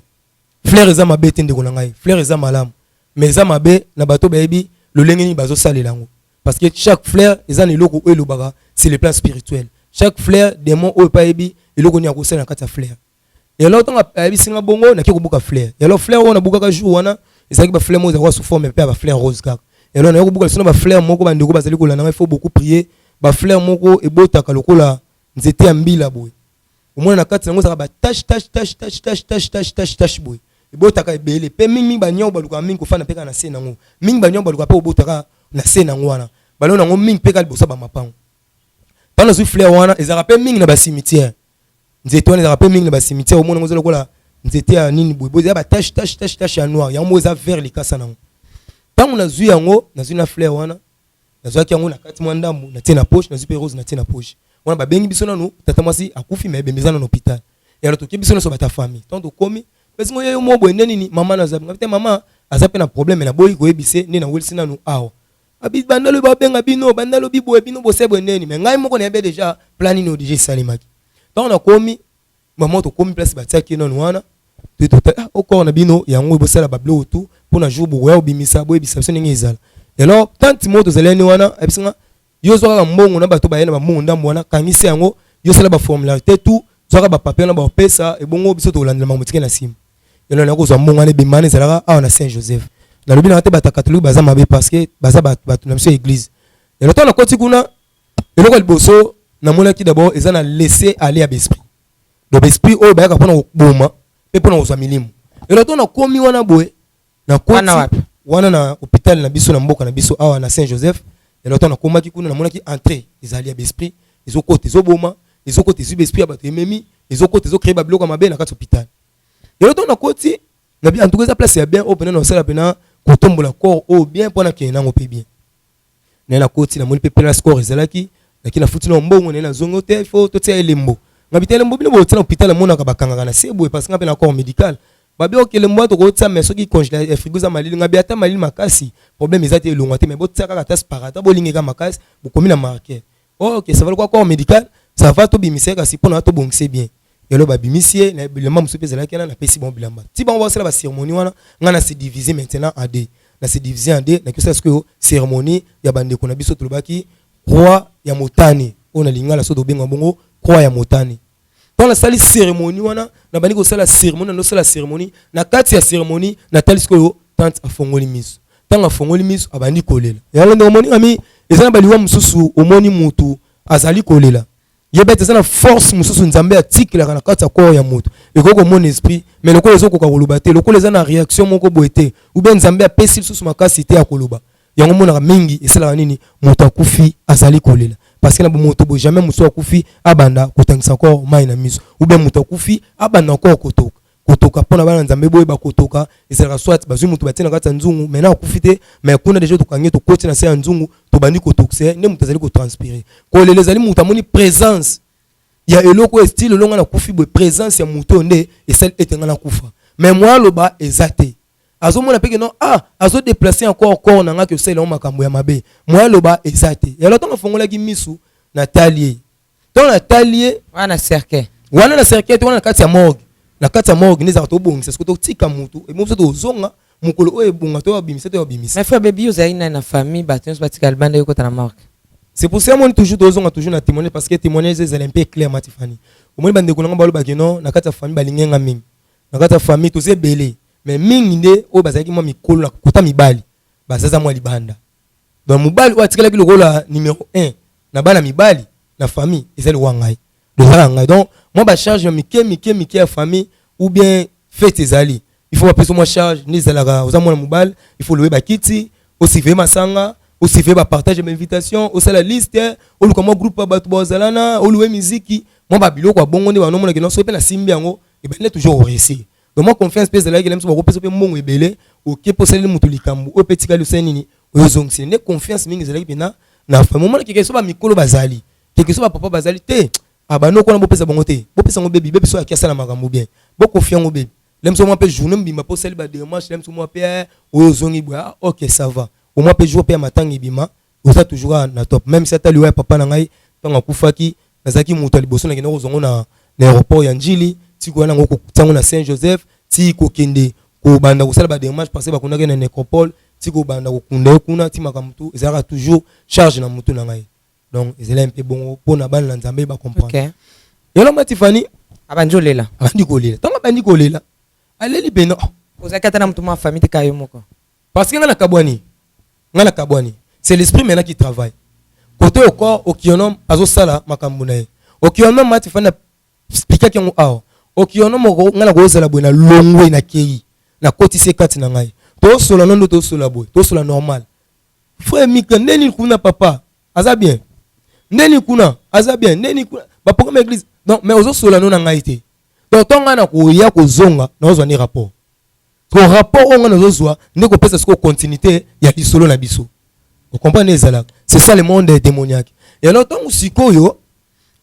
Fleur eza mabe te, ndeko na ngai, fleur eza malamu, mais eza mabe na bato bayebi lolenge nini bazosalela yango, parce que chaque fleur eza na eloko oyo elobaka. C'est le plan spirituel. Chaque fleur, démon oyo epa ayebi eloko nini akosala na kati ya fleur. Et alors ntango ayebisi nga bongo, nake kobuka fleur. Et alors fleur oyo nabukaka jour wana ezalaki bafleur moko ezalaka sous forme mpe ya bafleur rose kaka. Et alors naye kobuka liso na bafleur moko, bandeko bazali kolanda ngai, il faut beaucoup prier. Bafleur moko ebotaka lokola nzete ya mbila boye, omona na kati yango ezalaka batache, tache, tache, tache, tache, tache, tache, tache, tache boye, ebotaka ebele mpe mingi. Banyau balukaka mingi kofanda mpe kaka na se nango mingi, banyau balukaka mpe kobotaka na se nango wana, balona yango mingi mpe kaka liboso ya bamapango. Ntango nazwi fleur wana, ezalaka mpe mingi na bacimetière. Nzete wana ezalaka mpe mingi na bacimetière, omona yango eza lokola nzete ya nini boye boye, eza batache, tache, tache, tache ya noir, yango moko eza vert likasa nango. Ntango nazwi yango, nazwi na fleur wana, nazwaki yango na kati mwa ndambo, natie na poche, nazwi mpe rose, natie na poche wana. Babengi biso nanu, tata mwasi akufi, mais ebembe eza nanu hôpital. Alors toke biso nyonso bata famille. Ntango tokomi, pesi ngo yeyo mo boye nde nini, mama naza te, mama aza mpe na problème, naboyi koyebise nde nawelisi nanu awa. Abi banda lobi babenga bino, banda lobi boye, bino bose boye ndeni, mais ngai moko nayebi déjà plan nini oyo déjà esalemaki. Ntango nakomi, mama, tokomi place batiaki nanu wana, ah, okor na bino yango bosala babiloko tu mpona jour bokoya kobimisa, boyebisa biso ndenge ezala. Alors tante moko tozalani wana ayebisinga: yo zwa kaka mbongo na bato baye na bambongo ndambo wana, kangisa yango, yo sala baformulaire te, tout zwaka bapapier wana baopesa, ebongo biso tokolandela makambo tike na nsima. Elo na kozwa mbongo wana, ebima wana ezalaka awa na Saint Joseph. Nalobi nanga te bato catholique baza mabe, parce que baza bato na biso ya église. Elo ntango nakoti kuna, eloko ya liboso namonaki d'abord eza na laisser aller ya baesprit, donc baesprit oyo bayaka mpona koboma mpe mpona kozwa milimo. Elo ntango nakomi wana boye, nakoti wana na hôpital na biso na mboka na biso awa na Saint Joseph. Elo ntango nakomaki kuna, namonaki entrée ezali ya baesprit, ezokota, ezoboma, ezokota, ezwi baesprit ya bato, ememi, ezokota, ezocréer babiloko ya mabe na kati hôpital. Elo ntango nakoti, nabi en tout cas eza place ya bien oyo mpena nasala mpena kotombola corps oyo bien mpo nakende nango mpe bien. Naye nakoti, namoni mpe place corps ezalaki, naki nafuti na mbongo, naye nazongi te, faut totia elembo. Ngabi te, elembo bino botia na hôpital, namonaka bakangaka na se boye, parce que nga mpe na corps médical. Babi oke, elembo wana tokotia, mais soki congélateur, frigo eza malili. Ngabi ata malili makasi, problème eza te, elongwa te, mais botia kaka ata sparadrap, bolingeka makasi, bokomi na marqueur. Oh, ok, ça va, lokwa corps médical, ça va, tobimisa ye kasi mpona tobongise bien. Elo babimisi ye na bilamba mosusu mpe ezalaki wana, napesi bango bilamba ti bango basala bacérémonie wana. Ngai na se diviser maintenant en deux, na se diviser en deux, nakosala sikoyo cérémonie ya bandeko na biso. Tolobaki croix ya motane oyo na lingala so tobenga bongo croix ya motane. Ntango nasali cérémonie wana, nabandi kosala cérémonie, nandosala cérémonie. Na kati ya cérémonie, natali sikoyo tante afongoli miso. Ntango afongoli miso, abandi kolela. Yango ndenge omoni ami eza na baliwa mosusu, omoni mutu azali kolela, yeba ete eza na force mosusu Nzambe atikelaka na kati ya corps ya moto. Ekoki komona esprit, mais lokola ezokoka koloba te, lokola eza na réaction moko boye te, ou bien Nzambe apesi lisusu makasi te ya koloba, yango monaka mingi esalaka nini? Moto akufi azali kolela, parce que na bomoto boye, jamais mosu akufi abanda kotangisa encore mai na miso, ou bien moto akufi abanda encore kotoka kotoka. Mpona bana Nzambe boyeba, kotoka ezalaka soit bazwi moto, batie na kati ya nzungu, maintenant akufi te, mais kuna déjà tokangi, tokoti na se ya nzungu, tobandi kotokisa nde moto azali kotranspirer. Kolela ezali moto amoni présence ya eloko oyo style elonga nakufi boye, présence ya moto oyo nde esali ete nga nakufa, mais mwa aloba eza te. Azomona mpe ke non, ah, azodéplacer encore corps na nga, ke osalela yango makambo ya mabe. Mwa aloba eza te. Yalo ntango afongolaki misu, natali ye. Ntango natali ye wana na cercueil? Wana na cercueil te, wana na kati ya morgue. Na kati ya morgue nde ezalaka tobongisa siko, totika motu emo biso, tozonga mokolo oyo ebonga, to babimisa, to babimisa. Mais frère Baby, ozalaki nani na famille? Bato nyonso batika libanda, yo kota na morgue? C'est pour ça moni toujours tozonga toujours na témoignage, parce que témoignage ezala un peu clair. Matifani, omoni bandeko nanga balobaki non, na kati ya famille balingi nga mingi. Na kati ya famille toza ebele, mais mingi nde oyo bazalaki mwa mikolo na kota mibali bazaza mwa libanda. Donc mobali oyo atikalaki lokola numéro 1 na bana mibali na famille ezali wa ngai, dozala ngai. Donc mwa bacharge ya mike mike mike ya famille, ou bien fête ezali, il faut bapesa mwa charge nde ezalaka. Oza mwana mobali, il faut loyeba kiti, osurveiller masanga, osurveiller bapartage ya bainvitation, osala liste, oluka mwa groupe ya bato bazalana, oluwe miziki, mwa babiloko ya bongo nde banomonaki. Non, soki mpe nasimbi yango, ebandi toujours koréussir. Donc mwa confiance mpe ezalaki na biso. Bakopesa mpe mbongo ebele, oke mpo osaleli moto likambo oyo mpe etikali, osali nini, oyo ozongiseli. Nde confiance mingi ezalaki mpena na famille. Omona keke so bamikolo bazali, keke so bapapa bazali te, abanoko wana bopesa bango te, bopesa yango Baby. Baby so aki asala makambo bien, bokofia yango Baby. Lem so mwa mpe journée mobimba mpo osali badémarche, lem so mwa mpe oyo ozongi boye, ah, ok, ça va. Au moins mpe jour mpe ya matanga ebima, oza toujours na top. Même si ata liwa ya papa na ngai, ntango akufaki, nazalaki moto ya liboso nakende kozwango na aéroport ya Njili, ti koya nango kotiango na Saint Joseph, ti kokende kobanda kosala badémarche, parce que bakundaki na nécropole, ti kobanda kokunda ye kuna, ti makambo tu ezalaka toujours charge na motu na ngai. Donc ezali mpe bongo mpona bana na Nzambe bacomprendre. Yolo Matifani abandi olela? Abandi kolela. Ntango abandi kolela, aleli pena. Ozalaki ata na motu mwa famille te, ka yo moko? Parce que nga nakabwani, nga nakabwani. C'est l'esprit maintenant qui travaille côté au corps. Okionom azosala makambo na ye. Okionom, Matifani, na expliquaki yango awa. Okionom nga na kozala boye na longwe, nakei, nakotisi kati na ngai, tosola nondo, tosola boye, tosola normal. Frère Mika, ndeni kuna papa aza bien, ndeni kuna aza bien, ndeni kuna baprogramme église. Donc mais ozosola no na ngai te. Donc ntango ngai na koya kozonga, nazozwa nde rapport. So rapport oyo ngai nazozwa nde kopesa sikoyo continuité ya lisolo na biso. Ocomprendre? Ezalaka, c'est ça le monde démoniaque. Et alors ntango sikoyo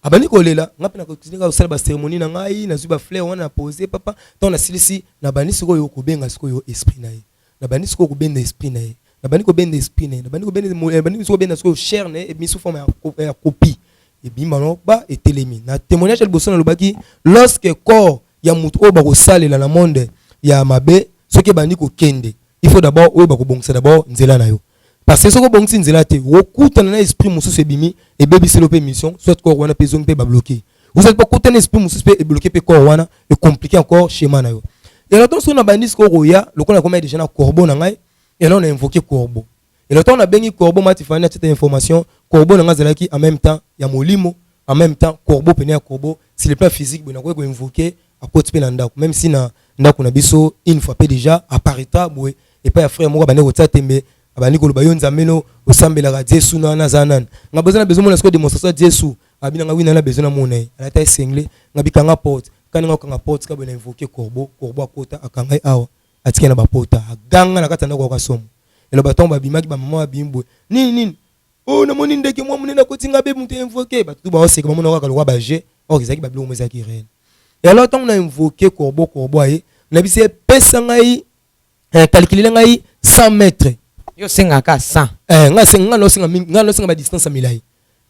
abandi kolela, nga mpe nakotinga kosala bacérémonie na ngai, nazwi bafleur wana, na pose papa. Ntango nasilisi, nabandi sikoyo kobenga sikoyo esprit na ye, nabandi sikoyo kobenda esprit na ye, nabandi kobenda esprit na ye, nabandi kobenda, nabandi sikoyo kobenda sikoyo chair na ye ebimi sous forme ya copie, ebima no ba etelemi. Na témoignage ya liboso nalobaki, lorsque corps ya motu oyo bakosalela na monde ya mabe soki ebandi kokende, il faut d'abord oyo bakobongisa d'abord nzela na yo, parce que soki obongisi nzela te, okutana na esprit mosusu ebimi, ebebiseli mpe mission, soit corps wana mpe ezongi mpe babloquer, ozali mpe okutana na esprit mosusu mpe ebloquer mpe corps wana, ecompliquer encore schéma na yo. Elo ntango soki nabandi sikoyo koya, lokola nakomi déjà na corbeau na ngai, elo na invoquer corbeau. Elo ntango nabengi corbeau, Matifani, atiata information, corbeau na ngai azalaki en même temps ya molimo, en même temps corbeau pene ya corbeau sur le plan physique boye. Nakoki koinvoquer, akoti mpe na ndako, même si na ndako na biso une fois mpe déjà apparaîtra boye epai ya frère moko, abandi kotia tembe, abandi koloba: "Yo Nzambe no osambelaka Jesu na wana aza nani? Nga boza na besoin mona sikoyo démonstration ya Jesu." Abi nanga wina na besoin na mona ye alata esengle. Nga bikanga porte kani, nga okanga porte ka boye, na invoquer corbeau. Corbeau akota, akanga ye awa, atiki na bapota, aganga na kati ya ndako akoka somo. Eloba ntango babimaki, bamama babimi boye: "Nini nini oyo? Namoni ndeke mwa monene akoti nga." Be moto invoquer, bato tu baoseka, bamona kaka lokwa baje or ezalaki babiloko mo ezalaki réel. Et alors ntango na invoquer corbeau, corbeau aye, na biso epesa ngai, calculer ngai 100 mètres. Yo osengaka 100? Eh, nga senga, nga nosenga mingi, nga nosenga badistance ya milai,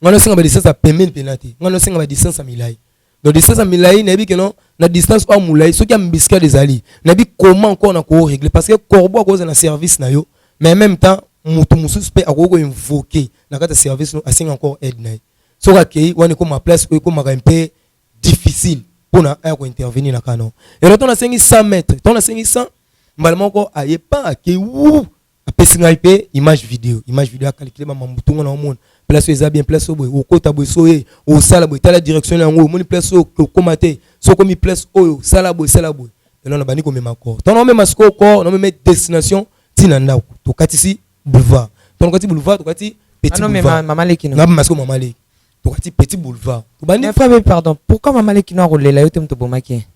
nga nosenga badistance ya pembeni mpena te, nga nosenga badistance ya milai. Donc distance ya milai, nayebi ke non, na distance oyo molai, soki ya embuscade ezali, nayebi comment encore na korégler, parce que corbeau akozala na service na yo, mais en même temps moto mosusu mpe akoki koinvoquer na kati ya service no, asenga encore aide na ye. Soki akei wana, ekóma place oyo ekomaka mpe difficile. mpona aya kointervenir na kano. Elo ntango nasengi 100 mètre, ntango nasengi 100, mbala moko aye pa ake wu, apesi ngai mpe image video, image video acalculer bamambutungo na omona place oyo eza bien, place oyo boye okota boye, so oye osala boye, tala direction na yango, omoni place oyo okóma te, so okomi place oyo, sala boye, sala boye. Elo nabandi komema corps. Ntango naomema sikoyo corps, naomema destination ntina ndako, tokatisi boulevard. Ntango tokati boulevard, tokati petit Ah non, mais boulevard. Mama leki no. Nabima sikoyo mama leki, tokati petit boulevard, tobandi. Mais frère, pardon, pourquoi mama leki no akolela yo te moto obomaki ye?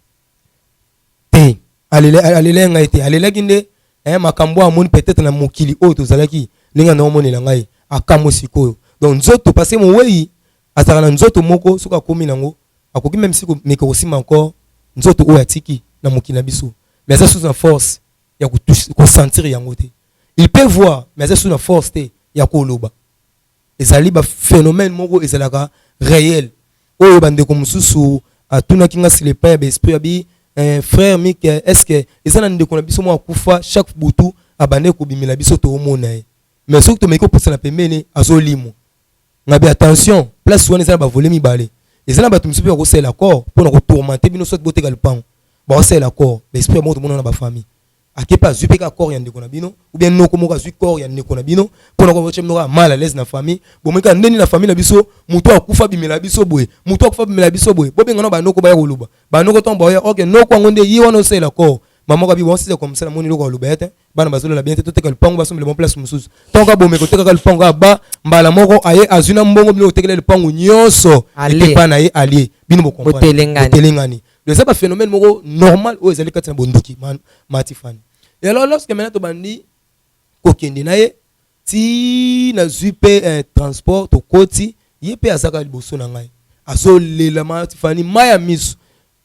Te, alela ngai te. Alelaki nde makambo oyo amoni peut-être na mokili oyo tozalaki, ndenge anaomonela ngai akamwe sikoyo. Donc nzoto, parce que mowei azalaka na nzoto moko, soki akomi nango akoki même si meka kosimba encore nzoto oyo atiki na mokili na biso, mais aza susu na force ya kosentir yango te. Il peut voir, mais aza susu na force te ya koloba. Ezali baphénomène moko ezalaka réel oyo bandeko mosusu atunaki nga sur le plan ya baesprit abi frère Mike, est ce que eza na ndeko na biso moko akufa, chaque butu abandeki kobimela biso, toomona ye, mais soki tomeki kopusana pembeni, azolimwa? Ngabi attention, place wana eza na bavole mibale. Eza na bato mosusu mpe bakosalela corps mpona kotourmenter bino, soit boteka lupango, bakosalela corps baesprit ya moko. Tomona na bafamille, ake mpe azwi mpe kaka corps ya ndeko na bino, ou bien noko moko azwi corps ya ndeko na bino mpona kotia bino kaka mal à l'aise na famille. Bomoi kaka ndeni na famille na biso, moto akufa bimela biso boye, moto akufa bimela biso boye, bobenga na banoko baya koloba. Banoko ntango baya, ok, noko yango nde ye wana osalela corps. Mama kabi bon, sisa comme ça, namoni eloko aloba ya te, bana bazolela bien te, toteka lupango, basombela bon place mosusu. Ntango kabome kotekaka lupango kaka ba mbala moko, aye azwi na mbongo, bino kotekela lupango nyonso. Alie. Ekepa na ye, alie bino bocomprendre. Botelengani. Botelengani. Donc eza baphénomène moko normal oyo ezali kati na bondoki matifani. Et alors lorsque maintenant tobandi kokende na ye ti nazwi mpe transport, tokoti, ye mpe azaka liboso na ngai, azolela matifani, mai ya miso.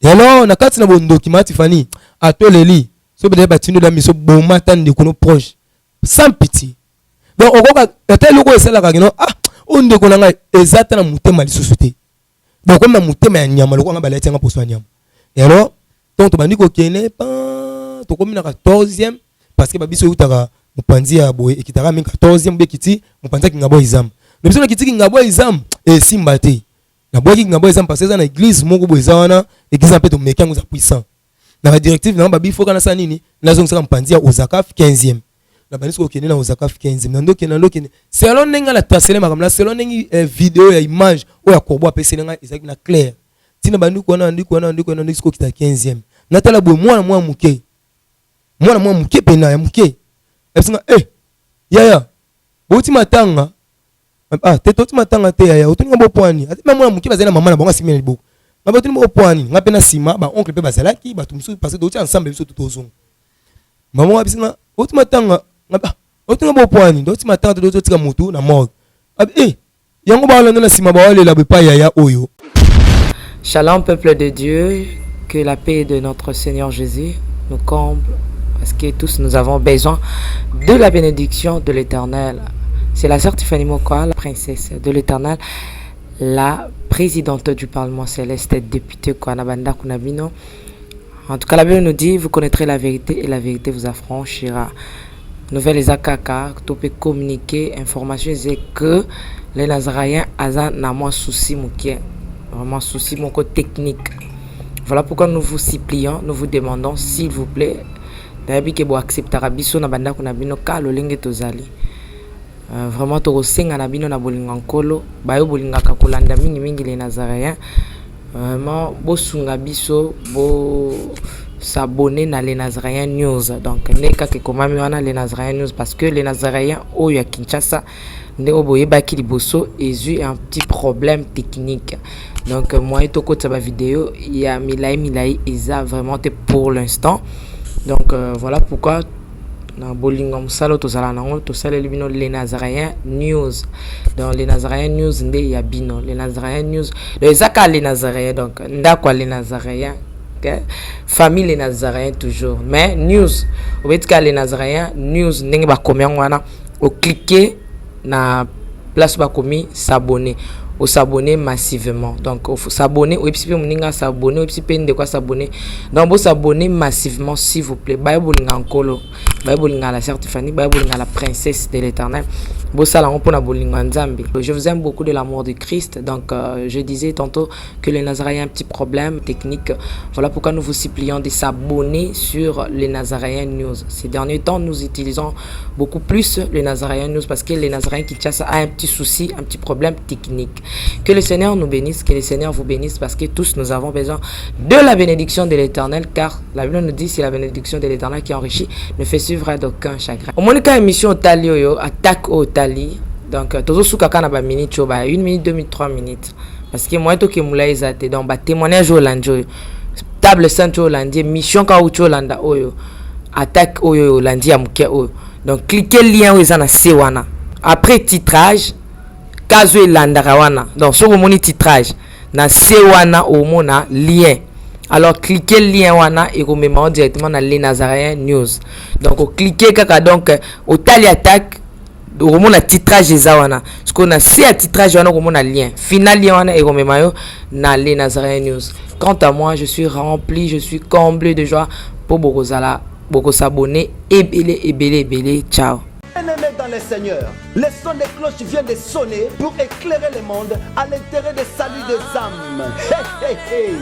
Et alors na kati na bondoki matifani atoleli so bedele batindi miso, boma ata ndeko no proche sans pitié. Donc okoka ata eloko oyo esalaka kino ah, oyo ndeko na ngai eza ata na motema lisusu te. Donc komi na motema ya nyama, lokola nga balati yanga poso ya nyama. Et alors donc tobandi kokende pa, tokomi na 14e, parce que babiso eutaka mopanzi ya boye, ekitaka mingi 14e mbe ekiti mopanzi ya Kingabwa Izam. Na biso nakiti Kingabwa Izam, esimba te. Nabwaki Kingabwa Izam parce que eza na église moko boye, eza wana église mpe tomeki yango, eza puissant. Na badirective nanga babi foka nasala nini, nazongisaka mopanzi ya Ozakaf 15e. Nabandi soki okende na Ozakaf 15e, nandokende, nandokende selon ndenge na tracele makambo na selon ndenge video ya image oyo ya corbeau apeseli ngai ezalaki na clair. Ntina bandi wana, bandi wana, bandi wana, ndenge soki okita 15e, natala boye mwana mwa moke, mwana mwa moke pena ya moke abisinga eh, yaya, bouti matanga? Ah te, toti matanga te yaya. Otoninga bopwani ate mwana moke, bazali na mama na bango, asimi na liboko nga, botuni bopwani nga mpe na nsima baoncle mpe bazalaki bato mosusu, parce que touti ensemble biso tozonga. Mama abisinga oti matanga nga, ah, otinga bopwani, toti matanga te, totika motu na morgue. Abi eh, yango balanda na nsima, bawalela epai yaya oyo. Shalom peuple de Dieu, que la paix de notre Seigneur Jésus nous comble, parce que tous nous avons besoin de la bénédiction de l'Éternel. C'est la sœur Tiffany Mokwa, la princesse de l'Éternel, la présidente du Parlement céleste, députée Kwanabanda Kunabino. En tout cas, la Bible nous dit, vous connaîtrez la vérité et la vérité vous affranchira. Nouvelle eza kaka, to peut communiquer, information c'est que les Nazaréens aza na mwa souci mokie, vraiment souci moko technique. Voilà pourquoi nous vous supplions, nous vous demandons s'il vous plaît, nayebi ke boacceptaka biso na bandako na bino ka lolenge tozali. Vraiment tokosenga na bino na bolingo ya Nkolo, bayo bolingaka kolanda mingimingi les Nazaréens, vraiment bosunga biso, bo s'abonner na les Nazaréens News. Donc nde kaka ekomami wana les Nazaréens News, parce que les Nazaréens oyo ya Kinshasa nde oyo boyebaki liboso ezwi un petit problème technique. Donc moyen tokotisa bavideo ya milai milai eza vraiment te pour l'instant. Donc voilà pourquoi na bolingo ya mosala oyo tozala nango, tosaleli bino les Nazaréens News. Donc les Nazaréens News nde ya bino, les Nazaréens News. Donc eza kaka les Nazaréens, donc ndako ya les Nazaréens, okay? Famille les Nazaréens toujours, mais news obeti kaka les Nazaréens News ndenge bakomi yango wana, ocliquer na place bakomi s'abonner. Os'abonner massivement. Donc s'abonner, oyebisi mpe moninga s'abonner, oyebisi mpe ndeko as'abonner. Donc bos'abonner massivement s'il vous plaît. Baye bolinga Nkolo, baye bolinga la sœur Tiffany, baye bolinga la princesse de l'Éternel. Bosala yango mpona bolingo ya Nzambe. Je vous aime beaucoup de l'amour de Christ. Donc je disais tantôt que les Nazaréens un petit problème technique. Voilà pourquoi nous vous supplions de s'abonner sur les Nazaréens News. Ces derniers temps, nous utilisons beaucoup plus les Nazaréens News parce que les Nazaréens Kinshasa a un petit souci, un petit problème technique. Que le Seigneur nous bénisse, que le Seigneur vous bénisse parce que tous nous avons besoin de la bénédiction de l'Éternel, car la Bible nous dit c'est la bénédiction de l'Éternel qui enrichit, ne fait suivre d'aucun chagrin. Au cas émission otali oyo, attaque otali. Donc tozosuka kaka na ba minutes oyo, ba 1 minute, 2 minutes, 3 minutes. Parce que moi toke mula eza te. Donc ba témoignage olandi oyo, table sainte oyo olandi, mission ka uti olanda oyo, attaque oyo olandi ya moke oyo. Donc cliquez lien oyo eza na se wana. Après titrage, kazo elandaka wana. Donc soki omoni titrage na se wana, omona lien. Alors cliquez lien wana, ekomema directement na Les Nazaréens News. Donc ocliquer kaka, donc otali attaque, okomona titrage eza wana. Sikoyo na se ya titrage wana okomona lien final, lien wana ekomema yo na Les Nazaréens News. Quant à moi, je suis rempli, je suis comblé de joie mpo bokozala bokos'abonner ebele ebele ebele. Ciao. Bien-aimés dans le Seigneur, le son des cloches vient de sonner pour éclairer le monde à l'intérêt des salut des âmes. Hey, hey, hey.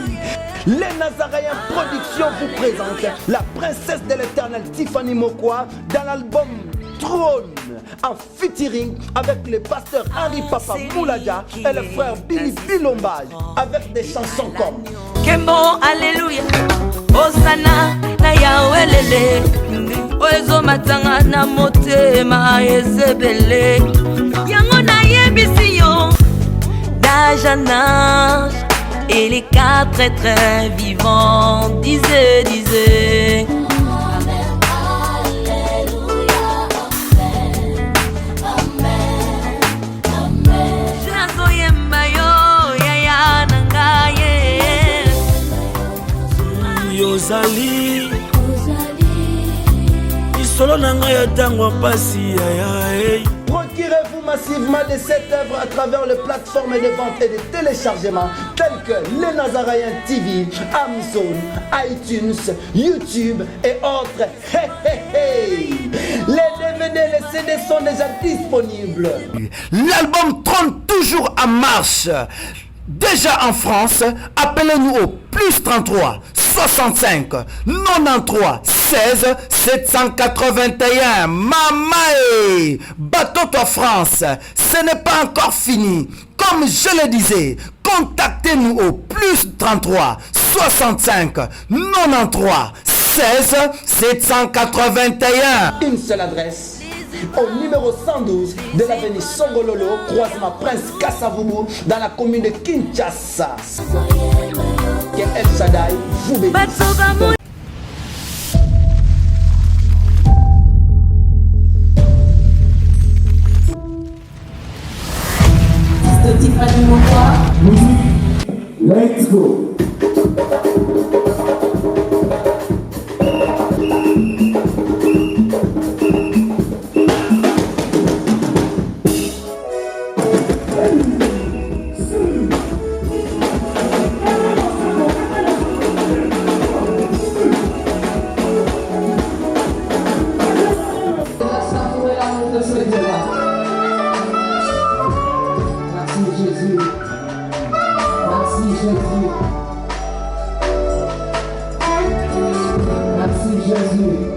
Les Nazaréens Productions vous présentent la princesse de l'Éternel Tiffany Mokwa dans l'album Trône en featuring avec le pasteur Henri Papa Mouladia et le frère Billy Bilombage avec des chansons comme Kembo, Alléluia, Hosanna, na Yahweh oyo ezomatanga na motema ezebele yango nayebisi yo d'âge en âge et les quatre êtres vivants disaient, disaient. Amen, Alléluia, Amen, Amen. Nazoyemba yo yaya na ngai ye. Yozali lisolo na ngai ya ntango ya mpasi yaya hey. Procurez-vous massivement de cette œuvre à travers les plateformes de vente et de téléchargement telles que les Nazaréens TV, Amazon, iTunes, YouTube et autres. Hey, hey, hey. Les DVD et les CD sont déjà disponibles. L'album trône toujours en marche. Déjà en France, appelez-nous au plus 33 65 93 16 781. Mamae, Batoto France, ce n'est pas encore fini. Comme je le disais, contactez-nous au plus 33 65 93 16 781. Une seule adresse au numéro 112 de l'avenue Songololo, croisement Prince Kassavubu, dans la commune de Kinshasa. Que El Shaddai vous bénisse. Let's go. Savourer l'amour de ce Dieu-là. Merci Jésus. Merci Jésus. Merci Jésus.